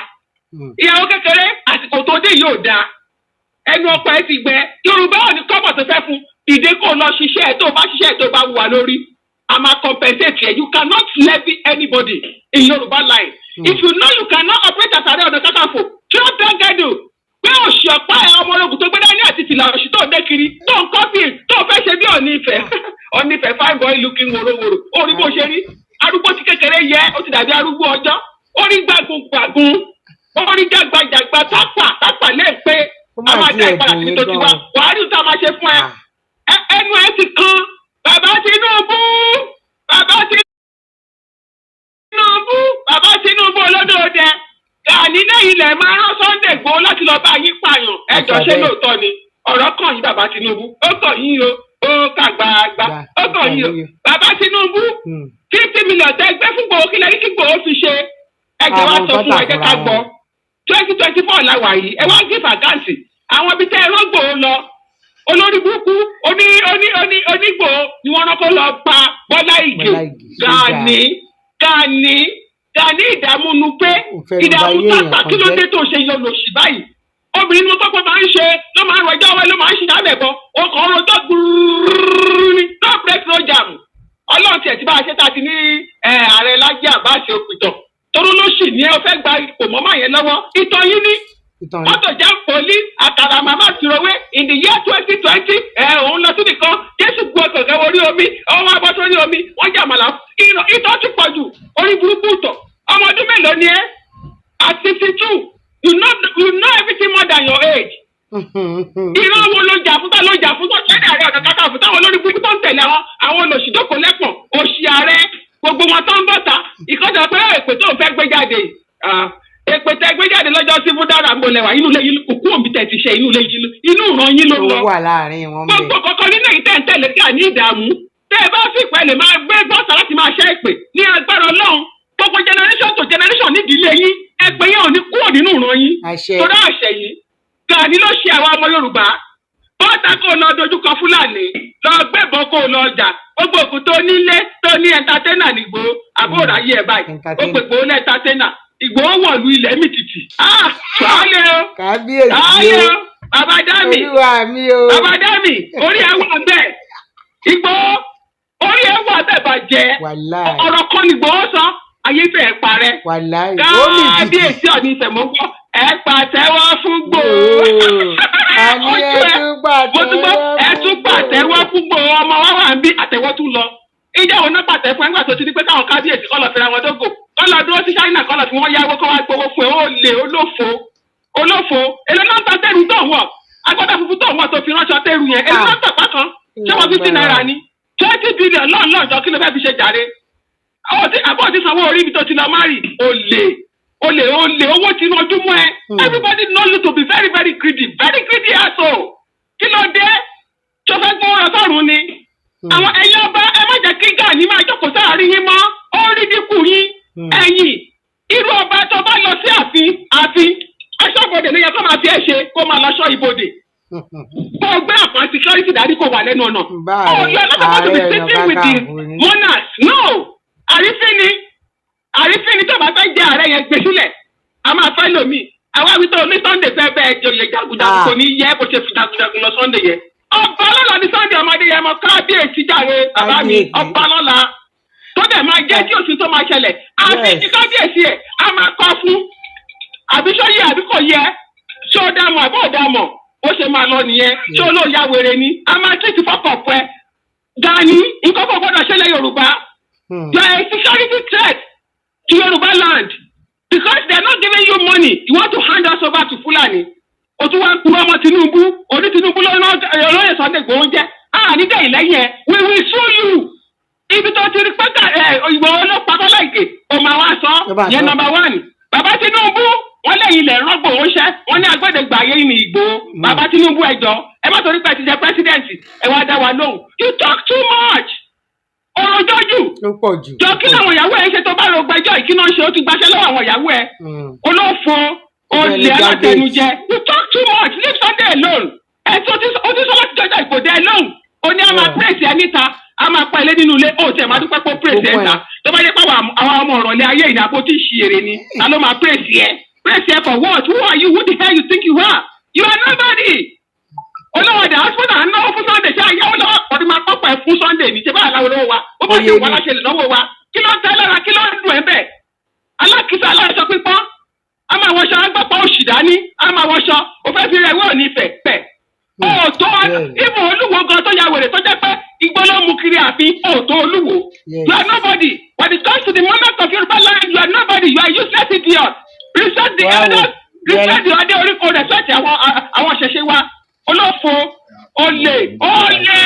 Speaker 6: Ìyàwó kékeré, àsìkò tó dé yóò dáa. Ẹnu ọkọ ẹ ti gbẹ. Yorùbá ò ní kọ́bọ̀ tó fẹ́ fún. Dìde kó lọ ṣiṣẹ́ ẹ̀. Tó bá ṣiṣẹ́ ẹ̀, tó bá wù wá lórí, a máa compensate ẹ. You cannot levy anybody in Yorùbá line. If you know you cannot operate as Ààrẹ Ọ̀nà Kakanfò, drop that girdle, pé òṣì ọ̀pá ẹ̀, ọmọ ológun tó gbé dání àti fìlà òṣì tó ń dé kiri, tó ń copy, tó fẹ́ ṣe bí Ọ̀ní Ifẹ̀. Ọ̀ní Ifẹ̀, fine boy looking wòrowòrò. Orí bó ṣe rí arúgbó tí kékeré yẹ, ó ti dàbí arúgbó ọjọ́. Orí gbàgùn gbàgùn, orí jàgbàjàgbà. Tápà, Tápà lè pé
Speaker 3: Ó
Speaker 6: a
Speaker 3: mà
Speaker 6: máa dá
Speaker 3: tiẹ̀
Speaker 6: ìpadà
Speaker 3: dùn
Speaker 6: síbi
Speaker 3: mí
Speaker 6: tó ti wá.
Speaker 3: gan-an.
Speaker 6: Wàá rí ìta máa ṣe fún ẹ. Ẹnu ẹ ti kan. Bàbá Tinubu, bàbá Tinubu, bàbá Tinubu olódòdẹ, Gani lẹ́yìn ilẹ̀ máa rán Sunday Igboho láti lọ bá yín pààyàn. Ẹjọ́, ṣé
Speaker 3: Àṣà bẹ́ẹ̀.
Speaker 6: lóòótọ́ ni? Ọ̀rọ̀ kàn yín, bàbá Tinubu. Ó kàn yín o, ó kà gbàgbà, ó kàn yín o, bàbá Tinubu. 50 million tẹ́ gbé fún Igboho, kí lẹ́yìn kí Igboho fi ṣe? Ẹjọ́ wa
Speaker 3: Àwọn
Speaker 6: sọ fún
Speaker 3: nǹkan
Speaker 6: ẹ, jẹ́ ká
Speaker 3: tà fúnra
Speaker 6: gbọ́.
Speaker 3: wọn.
Speaker 6: 2024 la wà yìí. Ẹ wá give account àwọn ibi tẹ́ ẹ rán Igboho lọ. Olórí burúkú oní oní oní onígbò ni wọ́n rán kó lọ pa Bọ́lá Ìgè.
Speaker 3: Bọ́lá Ìgè,
Speaker 6: Gani, Gani, Gani, ìdààmú nu pé
Speaker 3: Ó fẹ́ lu
Speaker 6: ìdààmú
Speaker 3: bayé èèyàn
Speaker 6: Tápà.
Speaker 3: kan
Speaker 6: Kí ló
Speaker 3: jẹ́.
Speaker 6: dé tó ṣe yọ lòṣì báyìí? Obìnrin ni mo tọ́pọ̀ máa ń ṣe, ló máa ń rọjọ́ wẹ́, ló máa ń ṣe àbẹ̀bọ̀. Ó kàn ń rojọ́ gbúrúrú ní no break, no jam. Ọlọ́run tiẹ̀ ti bá a ṣe tá a ti ní ẹ, ààrẹ Lájí Àbáṣe òpìtàn toró ló sì ní ẹ. Ó fẹ́ gba ipò mọ́mọ́ yẹn lọ́wọ́. Ìtàn yín ní
Speaker 3: Ìtàn
Speaker 6: mọ́tò jam police, àkàrà màmá tìrọwé in the year 2020. Ẹ òun lọ síbi kan, Jésù gbọ́ kẹ̀kẹ́ orí omi, ọwọ́ abọ́ sórí omi, wọ́n jà màlà. Ìtọ́ ti pọ̀ jù. Orí burúkú tọ̀. Ọmọ ọdún mélòó ni ẹ́? At 62, you know everything more than your age. Ìran wo ló jà fún? Tá ló jà fún tó ṣẹ́ni Ààrẹ Ọ̀nà Kakanfò táwọn olórí burúkú tó ń tẹ̀lé àwọn olòṣìdókòó lẹ́pọ̀n òṣì ààrẹ, gbogbo wọn tó ń bọ̀ta ìkọ́jà pé èpè tó ń fẹ́ gbé jáde. Ah, èpè tẹ́ gbé jáde lọ́jọ́ sí fún dára ń bolẹ̀ wá inú ilé yín, òkú òbí tẹ̀ ti ṣe inú ilé yín, inú ìran yín ló
Speaker 3: Tó
Speaker 6: lọ.
Speaker 3: wà láàrin wọn bẹ́ẹ̀.
Speaker 6: Gbogbo kọ̀ọ̀kan nínú èyí tẹ̀ ń tẹ̀lé kí à ní ìdààmú tẹ́ ẹ bá sì pẹ́ lè máa gbé bọ́ọ̀sà láti máa ṣẹ́ ìpè ní agbára Ọlọ́run. Gbogbo generation to generation nídìílé yín, ẹgbẹ́ yẹn ò ní kúrò nínú ìran yín.
Speaker 3: Àṣẹ.
Speaker 6: Torí àṣẹ yìí, Gani ló ṣe àwọn ọmọ Yorùbá. Bọ́ọ̀tà kó lọ dojúkọ Fúlàní, lọ gbẹ̀bọn, kó lọ ọjà. Gbogbo òkú tó nílé tó ní entertainer nígbò àbúrò ayé ẹ̀ báyìí. Ó
Speaker 3: Entertainer.
Speaker 6: pè Ìgbòho ní entertainer. Ìgbòho wọ̀lú ilẹ̀ mìtìtì. Ah, sọ́ọ́lẹ̀ o.
Speaker 3: Kábíyèsí
Speaker 6: Sọ́ọ́lẹ̀
Speaker 3: o.
Speaker 6: o, bàbá Dami.
Speaker 3: Olúwa mi o.
Speaker 6: Bàbá Dami, orí ẹ wà bẹ́ẹ̀. Ìgbòho, orí ẹ wà bẹ́ẹ̀. wa jẹ.
Speaker 3: Wàláì.
Speaker 6: Ọ̀rọ̀ kan ni Ìgbòho sọ, ayé fẹ́ parẹ́.
Speaker 3: Wàláì, ó mì tìtì.
Speaker 6: Kábíyèsí Ọ̀ọ̀ni Ifẹ̀, mọ́ gbọ́, ẹ pàtẹ́wọ́ fún Ìgbòho.
Speaker 3: Ooo, àní
Speaker 6: Ojú
Speaker 3: ẹ
Speaker 6: ẹ
Speaker 3: tún
Speaker 6: mo tún gbọ́,
Speaker 3: pàtẹ́wọ́
Speaker 6: ẹ
Speaker 3: fún
Speaker 6: tún pàtẹ́wọ́
Speaker 3: Ìgbòho.
Speaker 6: fún Ìgbòho. Ọmọ wa wà ń bí, àtẹ́wọ́ tún lọ. Ìjẹ́ òun náà pàtẹ́ fún ẹgbà tó ti ní pé káwọn kábíyèsí kọ́ lọ fẹ́ra wọn dógò, kọ́ lọ dúró sí China, kọ́ lọ fi wọ́n yáwó, kọ́ wá gbowó fún ẹ. Ó lè olófo, olófo. Èló náà ń ta tẹ́rù tó ń wọ̀, agbádá funfun tó ń wọ̀ tó fi ránṣọ tẹ́rù yẹn, èló
Speaker 3: Ah,
Speaker 6: náà ń tàpá kan? Ṣé wọ́n 50
Speaker 3: lágbára
Speaker 6: náírà
Speaker 3: o.
Speaker 6: ni? 20 billion lọ́nlọ́ọ̀jọ́, kí ló fẹ́ fi ṣe jàre? Àbọ̀ tí sanwó orí ibi tó ti lọ márì. Olè, olè, olè, owó ti ranjú mọ́ ẹ. Everybody know you to be very very greedy, very greedy asshole. Kí ló dé tó fẹ́ gbọ́ ọ̀rọ̀ sọ̀rùn ni? Àwọn ẹ̀yin ọba, ẹ má jẹ́ kí Gani máa jókòó sáàárín yín mọ́. Ó rí dínkù yín. Ẹ̀yìn irú ọba tó bá lọ sí ààfin, ààfin aṣọ́bodè ló yẹ kó máa fi ẹ́ ṣe, kó máa lọ ṣọ́ ibodè, kó o gbé àpò security dání, kó wà lẹ́nu ọ̀nà.
Speaker 3: Bá
Speaker 6: Oh, you are not supposed to be
Speaker 3: Ààrẹ Ọ̀nà
Speaker 6: sitting with the
Speaker 3: Kakanfò ni.
Speaker 6: monarch. No, àrífín ni, àrífín ni. Tó bá fẹ́ jẹ ààrẹ yẹn, gbé sílẹ̀, a máa fẹ́ lòmíì. Àwa wí tó ní Sunday fẹ́ bẹ́ẹ̀ joyè jagunjagun.
Speaker 3: Ah.
Speaker 6: Kò ní yẹ bó ṣe fi jagunjagun lọ Sunday yẹn. Ọba lọ́la ní Sunday ọmọdé yẹn mọ. Kábíyèsí jàre, bàbá mi.
Speaker 3: Kábíyèsí.
Speaker 6: Ọba lọ́la tó dẹ̀ máa jẹ́ tí òsì tó máa ṣẹlẹ̀ àti
Speaker 3: Yes.
Speaker 6: ti kábíyèsí ẹ̀ a máa kọ́ fún àbí ṣó yẹ àbí kò yẹ, ṣó dá mọ̀ àbó dá mọ̀, ó ṣe máa lọ nìyẹn. Ṣé olóòyà wèrè ni? A máa tètè fọkàn pẹ́ Gani, nǹkan kò gbọdọ̀ ṣẹlẹ̀ Yorùbá. You are a security threat to Yoruba land because they are not giving you money. You want to hand us over to Fulani. O tún wá ń kúrò ọmọ Tinubu, oní Tinubu ló rán olóyè Sunday Igboho jẹ́. Ah, ní dẹ̀yìn lẹ́yìn ẹ̀, we will sue you. Ibi tó ti rí pẹ́tà ẹ̀, Ìgbòho ló pa Bọ́lá Ìgè, o máa wá sọ.
Speaker 3: Ó bá
Speaker 6: Yẹn
Speaker 3: sọ.
Speaker 6: Number one. Bàbá Tinubu, wọ́n lẹ́yìn ilẹ̀ rọ́gbò ó ṣẹ́, wọ́n ní agbẹ́dẹ́gbà ayé ní Ìgbòho. Bàbá Tinubu, ẹ jọ̀ọ́, ẹ má torí pé ẹ ti jẹ president, ẹ wá dá wa lóhùn. You talk too much. Ọ̀rọ̀ jọ́jú
Speaker 3: Ó pọ̀ jù.
Speaker 6: jọ. Kí làwọn ìyàwó ẹ ṣe tó bá lọ gbẹ́jọ́ ìkíná ṣe? Ó ti gbaṣẹ́ lọ́wọ́ àwọn ìyàwó ẹ. Olófo, olè,
Speaker 3: Bẹ́ẹ̀ni,
Speaker 6: alátẹnujẹ. You talk too much. Leave Sunday alone. Ẹ tó ti ó ti sọ láti jọjọ ìkòdẹ ẹ lóhùn. Ó ní a máa praise ẹ níta, a máa pa ilé nínú ilé. Ó tiẹ̀ máa dúpẹ́ pé ó praise ẹ
Speaker 3: Gbogbo ẹ̀.
Speaker 6: níta. Tó bá yẹ pé àwọn ọmọ ọ̀rọ̀lẹ́ ayé ìyàbò tí ì ṣe èrè ni, ta ló máa praise ẹ? Praise ẹ for what? Who are you? Who the hell you think you are? You are nobody. Olówó diaspora ń náwó fún Sunday. Ṣé ayáwó lọ́wọ́ ọdún máa pọ́pọ̀ ẹ̀ fún Sunday ní? Ṣe báyà láwọn olówó wa ó bá
Speaker 3: Oyè
Speaker 6: ṣe wà
Speaker 3: ni.
Speaker 6: láṣẹ lè náwó wa? Kí ló ń tẹ́ lára? Kí ló ń dùn ẹ́ bẹ́ẹ̀? Alákìísà, aláṣọ pípọ́n, a máa wọṣọ agbọ́pọ̀ òṣì dání, a máa wọṣọ ó fẹ́ fi rẹ̀ wé òní ìfẹ́ pẹ̀ ó tó. Ibò olúwo gan tó ya wèrè, tó jẹ́ pé igbó ló mú kiri ààfin, ó tó olúwo. You are nobody when it comes to the monarch of Yorùbá land. You are nobody. You are useless idiot. Respect the elders, respect the adé orí kò respect àwọn ṣẹ̀ṣẹ̀ wa. Olófo, olè, olè.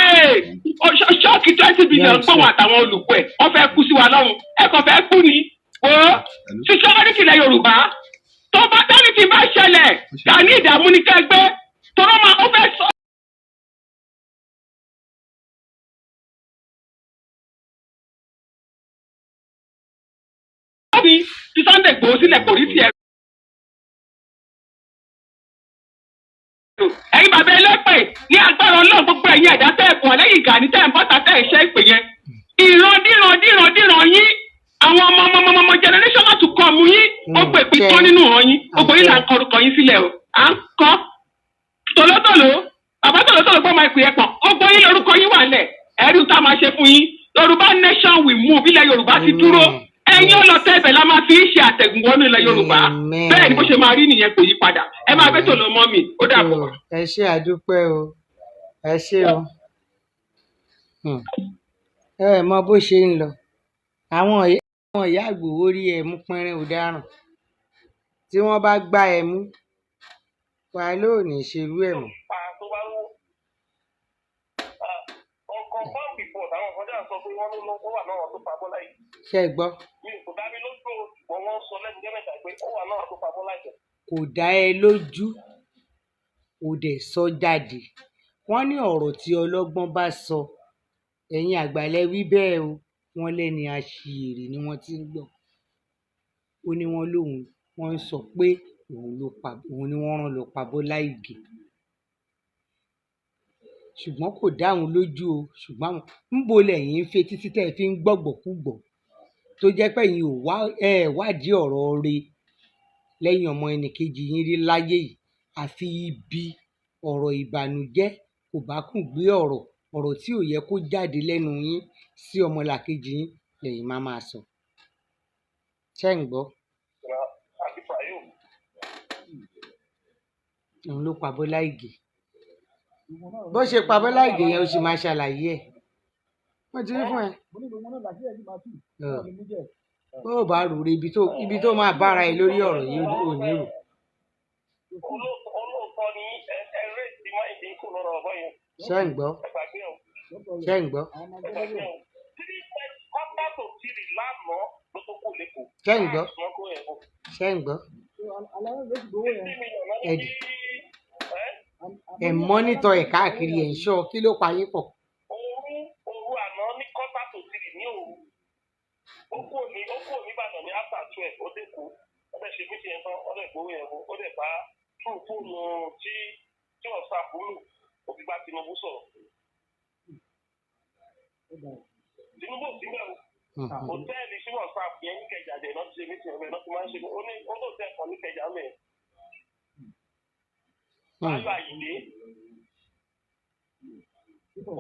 Speaker 6: Ṣọ́ọ̀kì 20 billion gbọ̀wọ́ àtàwọn olùkọ́ ẹ̀, wọ́n fẹ́ kú sí wa lọ́rùn. Ẹ kàn fẹ́ kú ni. Wo security ilẹ̀ Yorùbá, tó bá tẹ́lẹ̀ tí bá ṣẹlẹ̀, Gani ìdààmú ní kẹgbẹ́ tọ́rọ́ máa ó fẹ́ sọ. Fi ti Sunday Igboho sílẹ̀, kò rí tiẹ̀. Ẹ̀yin bàbá ẹlẹ́pẹ̀, ní agbára Ọlọ́run, gbogbo ẹ̀yin ẹ̀dá tẹ́ ẹ̀kọ́ lẹ́yìn Gani tẹ́ ẹ̀ ń bọ́ta tẹ́ ẹ̀ ṣẹ́ ìpè yẹn, ìran díran díran díran yín, àwọn ọmọ ọmọ ọmọ ọmọ generation láti kọ́ ọmú yín, gbogbo ìpín tán nínú ọ̀hún yín. Gbogbo yín là ń kọ orúkọ yín sílẹ̀ o. À ń kọ́ tòlótòló, bàbá tòlótòló gbọ́ máa pè é pọ̀. Gbogbo yín lórúkọ yín wà lẹ̀. Ẹ̀rí tá a máa ṣe fún yín. Yorùbá nation will move. Ilẹ̀ Yorùbá ti dúró. Ẹ̀yin ọlọ́tẹ̀ ibẹ̀ la máa fi ń ṣe àtẹ̀gùn wọnú ilẹ̀ Yorùbá. Bẹ́ẹ̀ ni, bó ṣe máa rí nìyẹn, kò yí padà. Ẹ máa bẹ́ tòló mọ́ mi. Ó dàbọ̀.
Speaker 3: Ẹ ṣé, àdúpẹ́ o, ẹ ṣé o. Ẹ mọ bó ṣe ń lọ. Àwọn ìyá Ìgbòho rí ẹ mú pínrín ọ̀daràn tí wọ́n bá gbá ẹ mú wàá lóò ní ṣerú ẹ̀ mọ́.
Speaker 4: Tó bá wó confirm report, àwọn kan dáhùn sọ pé wọ́n ló lọ wà náà tó pa Bọ́lá yìí.
Speaker 3: Ṣé ẹ gbọ́?
Speaker 4: Mi kò dá mi lójú o, ṣùgbọ́n wọ́n sọ lẹ́nu jẹ́ mẹ́ta pé ó wà náà tó pa Bọ́lá yìí.
Speaker 3: Kò dá ẹ lójú, kò dẹ̀ sọ jáde. Wọ́n ní ọ̀rọ̀ tí ọlọ́gbọ́n bá sọ, ẹ̀yin àgbàlẹ̀ wí bẹ́ẹ̀ o, wọ́n lẹ́ni aṣièrè ni wọ́n ti ń gbọ́. Ó ní wọ́n lóun, wọ́n ń sọ pé òun ló pa, òun ni wọ́n rán lọ pa Bọ́lá Ìgè, ṣùgbọ́n kò dá òun lójú o. Ṣùgbọ́n àwọn ńbo lẹ̀yin ń fetí sí tẹ́ ẹ fi ń gbọ́gbọ́kúgbọ̀ tó jẹ́ pé ẹ̀yin ò wá ẹ wádìí ọ̀rọ̀ re lẹ́yìn ọmọ ẹnìkejì yín rí láyé yìí, àfi ibi ọ̀rọ̀ ìbànújẹ́ kò bá kùn gbé ọ̀rọ̀, ọ̀rọ̀ tí ò yẹ kó jáde lẹ́nu yín. sí ọmọlàkejì yín lẹ́yìn máa máa sọ. Ṣé ń gbọ́?
Speaker 4: Àti Fàyò.
Speaker 3: Òun ló pa Bọ́lá Ìgè. Bó ṣe pa Bọ́lá Ìgè yẹn, ó sì máa ṣàlàyé ẹ̀. Wọ́n ti rí fún ẹ.
Speaker 5: Mo ní gbogbo náà làṣírí ẹ̀ sì máa tù. Wọ́n lè mú jẹ.
Speaker 3: Bó o bá rò ó, ibi tó máa bára ẹ lórí ọ̀rọ̀ yìí ò ní rò.
Speaker 4: Olóòótọ́ ni ẹ rèétí máa ń dín kù lọ́rọ̀ ọ̀bọ yẹn.
Speaker 3: Ṣé ń gbọ́?
Speaker 4: Ẹ gbàgbé o.
Speaker 5: No problem.
Speaker 3: Ṣé ń gbọ́?
Speaker 5: Àwọn máa
Speaker 4: Ẹ
Speaker 5: gbọ́
Speaker 4: gbàgbé
Speaker 5: lórí ẹ̀.
Speaker 4: o. 2:45 lánàá ló tó kù lẹ́kọ̀ọ́.
Speaker 3: Ṣé ń gbọ́?
Speaker 4: Wọ́n kó yẹn fún.
Speaker 3: Ṣé ń gbọ́?
Speaker 5: So, aláwọ̀ ló ti gbowó yẹn.
Speaker 4: 50 million lọ́ní
Speaker 3: Ẹ̀dì.
Speaker 4: kí ẹ́
Speaker 3: Ẹ̀ ń monitor ẹ̀ káàkiri, ẹ̀ ń ṣọ́, kí ló pa yín pọ̀?
Speaker 4: Òru àná ní 2:45 ní òru. Ó kúrò ní Ìbàdàn ní after 12, ó dé kú. Ó dẹ̀ ṣe meeting yẹn tán, ó dẹ̀ gbowó yẹn fún. Ó dẹ̀ bá through fóònù tí ọ̀sán àbúrò ó fi bá Tinubu sọ̀rọ̀. Tinubu ò sí mẹ́ o. Hòtẹ́ẹ̀lì tí wọ́n sáà yẹn ní Ìkẹjà dẹ̀ náà ti ṣe meeting rẹ̀ náà ti máa ń ṣe, ó ní ó lóòtẹ́ẹ̀lì kan ní Ìkẹjà mẹ́. Báyọ̀ Àyìndé.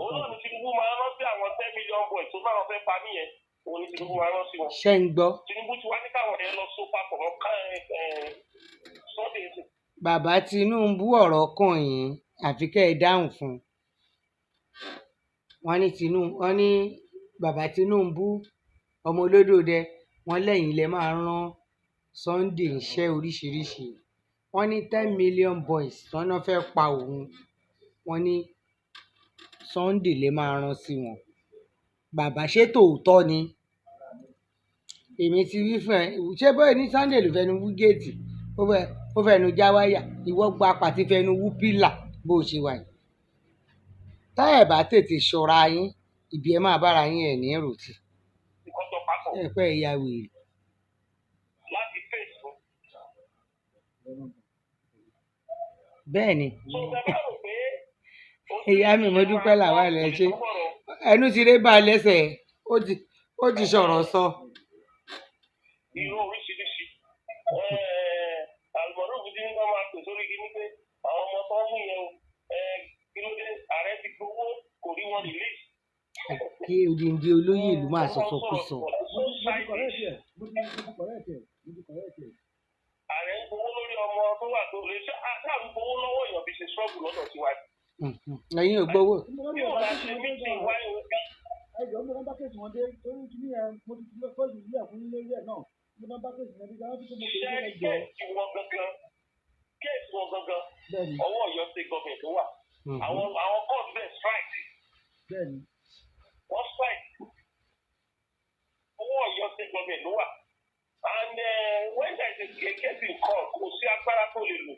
Speaker 4: Òun náà ní Tinubu máa ń rántí àwọn 10 million boys tó bá wọn fẹ́ pa mí yẹn. Òun ní Tinubu máa ń rántí wọn.
Speaker 3: Ṣé ń gbọ́?
Speaker 4: Tinubu ti wá ní káwọn yẹn lọ so papọ̀ mọ́ ká ẹ ẹ Sunday ṣe.
Speaker 3: Bàbá Tinubu, ọ̀rọ̀ kàn yín, àfi kẹ́ ẹ dáhùn fún un. Wọ́n ní Tinubu, wọ́n ní bàbá Tinubu ọmọ olódòdẹ, wọ́n lẹ́yìn lẹ máa rán Sunday iṣẹ́ oríṣiríṣi. Wọ́n ní 10 million boys tán náà fẹ́ pa òun, wọ́n ní Sunday lè máa rán sí wọn. Bàbá, ṣé tòótọ́ ni? Èmi ti wí fún ẹ, ṣé bóyá ní Sunday ló fẹnu wú géètì, ó fẹnu já wáyà, ìwọ gba pàtí fẹnu wú pílà bó o ṣe wà yìí. Tá ẹ bá tètè ṣọ́ra yín, ibi ẹ máa bára yín ẹ̀ ní ròtì.
Speaker 4: Nǹkan jọ papọ̀
Speaker 3: Ẹ pẹ́ ẹ ya wèrè.
Speaker 4: láti face fún.
Speaker 3: Bẹ́ẹ̀ ni.
Speaker 4: So ẹ bá rò pé
Speaker 3: Ìyá mi, mo dúpẹ́ làwa ẹ̀ ṣe ẹnu ti ré bá a lẹ́sẹ̀, ó ti sọ̀rọ̀ sọ.
Speaker 4: Irú oríṣiríṣi àlùmọ́rù ti ní kí wọ́n máa pè sórí kíní pé àwọn ọmọ tó ń mú yẹn o, kí ló dé, ààrẹ ti gbowó, kò rí wọn release.
Speaker 3: Kí odindi olóyè ìlú máa sọ̀sọ̀ kú sọ.
Speaker 5: Mo ti correct ẹ̀, mo ti correct ẹ̀, mo ti correct ẹ̀.
Speaker 4: Ààrẹ ń gbowó lórí ọmọ tó wà tó lè ṣe àṣà ń gbowó lọ́wọ́ èèyàn fi ṣe struggle lọ́dọ̀ tiwa.
Speaker 3: Ẹ̀yin ò gbowó.
Speaker 4: Bí wọ́n bá ṣe meeting wáyé o.
Speaker 5: Ẹ jọ̀ọ́, mo bá case wọn dé torí kíní yẹn, mo ti fi fọ́ọ̀sì sílẹ̀ fún lórí ẹ̀ náà, mo bá bá case yẹn dé káwọn tó mo pè
Speaker 4: Ṣé
Speaker 5: é ẹ jọ̀ọ́.
Speaker 4: Case wọn gangan,
Speaker 5: Bẹ́ẹ̀ni.
Speaker 4: ọwọ́ Ọ̀yọ́ State government tó wà. Àwọn court bẹ́ẹ̀ strike.
Speaker 5: Bẹ́ẹ̀ni.
Speaker 4: Wọ́n strike. Ọwọ́ Ọ̀yọ́ State government ló wà. And when there is a case in court, kò sí agbára tó lè lò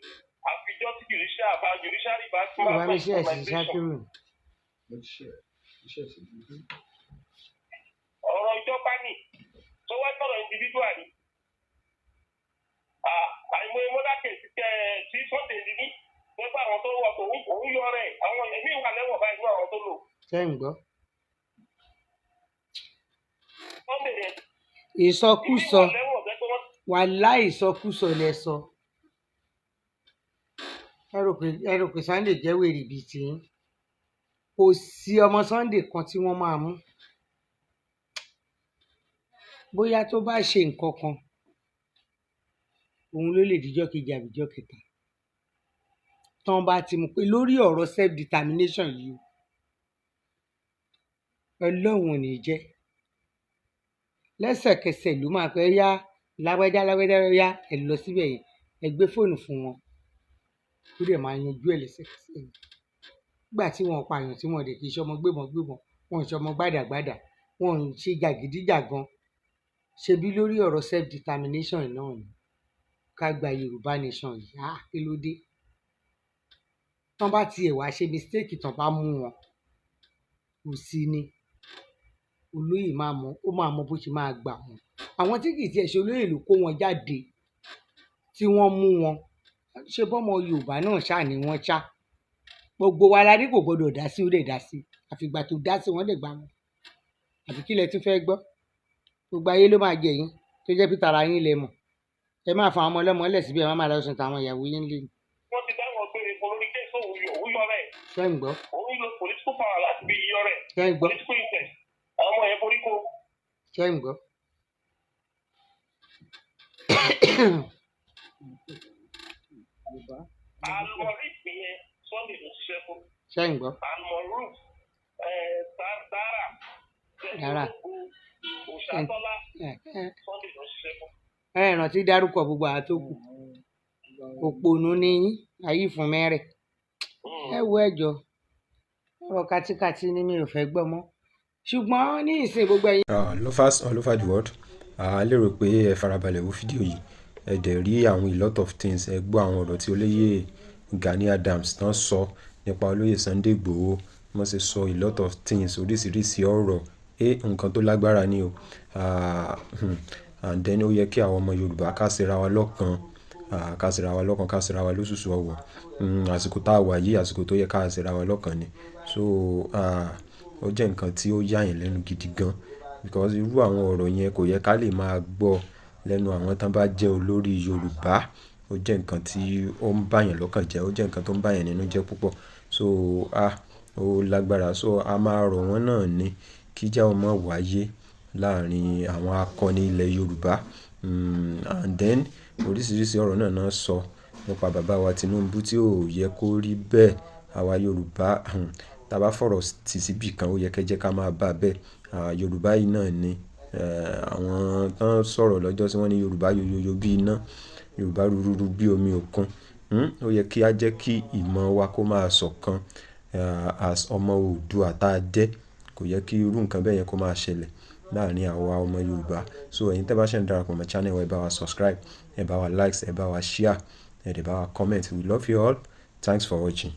Speaker 4: àfijọ́ tí judicial bá judiciary bá tún
Speaker 3: Bàbá mi ṣe ẹ̀sìn ṣákírù.
Speaker 7: Mo ti ṣe iṣẹ́ ìṣèjú.
Speaker 4: Ọ̀rọ̀ ìjọba ni tó wá sọ̀rọ̀ individual ni. Àìmọye murder case tẹ tí Sunday ní nípa àwọn tó wọ tòun òun yọ rẹ̀, àwọn ẹ̀mí wà lẹ́wọ̀n báyìí ní àwọn tó lò.
Speaker 3: Ṣé ń gbọ́?
Speaker 4: Sunday yẹn
Speaker 3: Ìsọkúsọ.
Speaker 4: ẹ̀mí wà lẹ́wọ̀n bẹ́ẹ̀ tó wọ́n.
Speaker 3: Wàláì, ìsọkúsọ lẹ sọ. Ẹ rò pé Sunday jẹ́ wèrè bíi tiyín? Kò sí ọmọ Sunday kan tí wọ́n máa mú. Bóyá tó bá ṣe nǹkan kan, òun ló lè díjọ́ kejì àbíjọ́ kẹta tán bá ti mú pé lórí ọ̀rọ̀ self determination yìí o, Ọlọ́run ò ní jẹ́ lẹ́sẹ̀kẹsẹ̀ ló máa pẹ́ yá lágbájá lágbájá yá, ẹ lọ síbẹ̀ yẹn, ẹ gbé fóònù fún wọn, ó dẹ̀ máa yanjú ẹ̀ lẹ́sẹ̀kẹsẹ̀ ni. Nígbà tí wọn pààyàn, tí wọn dẹ̀ kì í ṣọmọ gbébọn gbébọn, wọn ò ṣọmọ gbàdàgbàdà, wọn ò ń ṣe jàgídíjàgan. Ṣebí lórí ọ̀rọ̀ self determination náà ni ká gba Yorùbá nation yìí. Ah, kí ló dé tán bá tiẹ̀ wá ṣe mistake, tán bá mú wọn, kò sí ni olóyè máa mọ, ó máa mọ bó ṣe máa gbà wọn. Àwọn tí kì í tiẹ̀ ṣe olóyè ló kó wọn jáde tí wọ́n mú wọn. Ṣe bọ́mọ Yorùbá náà ṣáà ni wọ́n ṣá. Gbogbo wa la ní kò gbọdọ̀ dá sí, ó lè dá sí. Àfìgbà tó dá sí, wọ́n lè gbà wọn. Àbí kí lẹ tún fẹ́ gbọ́? Gbogbo ayé ló máa jẹ yín tó jẹ́ pé tara yín lẹ mọ̀. Ẹ máa fa àwọn ọmọ ọlọ́mọ lẹ̀ síbẹ̀, ẹ má máa lọ sùn táwọn ìyàwó yín lé ní.
Speaker 4: Wọ́n ti dáwọn gbére fún lórí case, òun yọ rẹ̀.
Speaker 3: Ṣé ń gbọ́?
Speaker 4: Òun lo political power láti fi yọ rẹ̀.
Speaker 3: Ṣé ń gbọ́?
Speaker 4: Political interest. Àwọn ọmọ yẹn forí kó.
Speaker 3: Ṣé ń gbọ́?
Speaker 5: Yorùbá.
Speaker 4: Almorif yẹn, Sunday ló ṣiṣẹ́ fún.
Speaker 3: Ṣé ń gbọ́?
Speaker 4: Almoruf, Dara,
Speaker 3: Dara.
Speaker 4: Òṣàtọ́lá,
Speaker 3: Ẹ ẹ
Speaker 4: Sunday ló ṣiṣẹ́ fún.
Speaker 3: ẹ rántí dárúkọ gbogbo àwọn tó kù. Òpònú ni yín, ayé fún mẹ́rẹ̀. Ẹ wo, ẹjọ́, ọ̀rọ̀ kátíkátí ni mi ò fẹ́ gbọ́ mọ́, ṣùgbọ́n ní ìsìn gbogbo ẹ̀yin
Speaker 2: Lovers all over the world, a lérò pé ẹ farabalẹ̀ wo fídíò yìí, ẹ dẹ̀ rí àwọn a lot of things. Ẹ gbọ́ àwọn ọ̀rọ̀ tí olóyè Gani Adams tán sọ nípa olóyè Sunday Igboho. Wọ́n sì sọ a lot of things, oríṣiríṣi ọ̀rọ̀. Ẹ nǹkan tó lágbára ni o. And then ó yẹ kí àwọn ọmọ Yorùbá ká ṣera wa lọ́kan, ká ṣera wa lọ́kan, ká ṣera wa lóṣùṣù ọwọ̀. Àsìkò tá a wà yìí, àsìkò tó yẹ ká ṣera wa lọ́kan ni. So ó jẹ́ nǹkan tí ó yà yín lẹ́nu gidi gan, because irú àwọn ọ̀rọ̀ yẹn kò yẹ ká lè máa gbọ́ lẹ́nu àwọn tán bá jẹ́ olórí Yorùbá. Ó jẹ́ nǹkan tí ó ń bá yẹn lọ́kàn jẹ́, ó jẹ́ nǹkan tó ń bá yẹn nínú jẹ́ púpọ̀. So ó lágbára. So a máa rọ̀ wọ́n náà ní kíjà ó má wáyé láàrin àwọn akọni ilẹ̀ Yorùbá. And then oríṣiríṣi ọ̀rọ̀ náà náà sọ nípa bàbá wa Tinubu tí ò yẹ kó rí bẹ́ẹ̀. Àwa Yorùbá, tá a bá fọ̀rọ̀ tì síbì kan, ó yẹ kẹ́ jẹ́ ká máa bá bẹ́ẹ̀. Yorùbá yìí náà ni àwọn tán sọ̀rọ̀ lọ́jọ́ tí wọ́n ní Yorùbá yoyoyo bí iná, Yorùbá rúrúrú bí omi òkun. Ó yẹ kí á jẹ́ kí ìmọ̀ wa kó máa ṣọ̀kan as ọmọ Oòduà tá a jẹ́. Kò yẹ kí irú nǹkan bẹ́ẹ̀ yẹn kó máa ṣẹlẹ̀ láàrin àwa ọmọ Yorùbá. So ẹ̀yin tẹ́ bá ṣe ń darapọ̀ mọ́ channel wa, ẹ bá wa subscribe, ẹ bá wa likes, ẹ bá wa share, ẹ dẹ̀ bá wa comment. We love you all. Thanks for watching.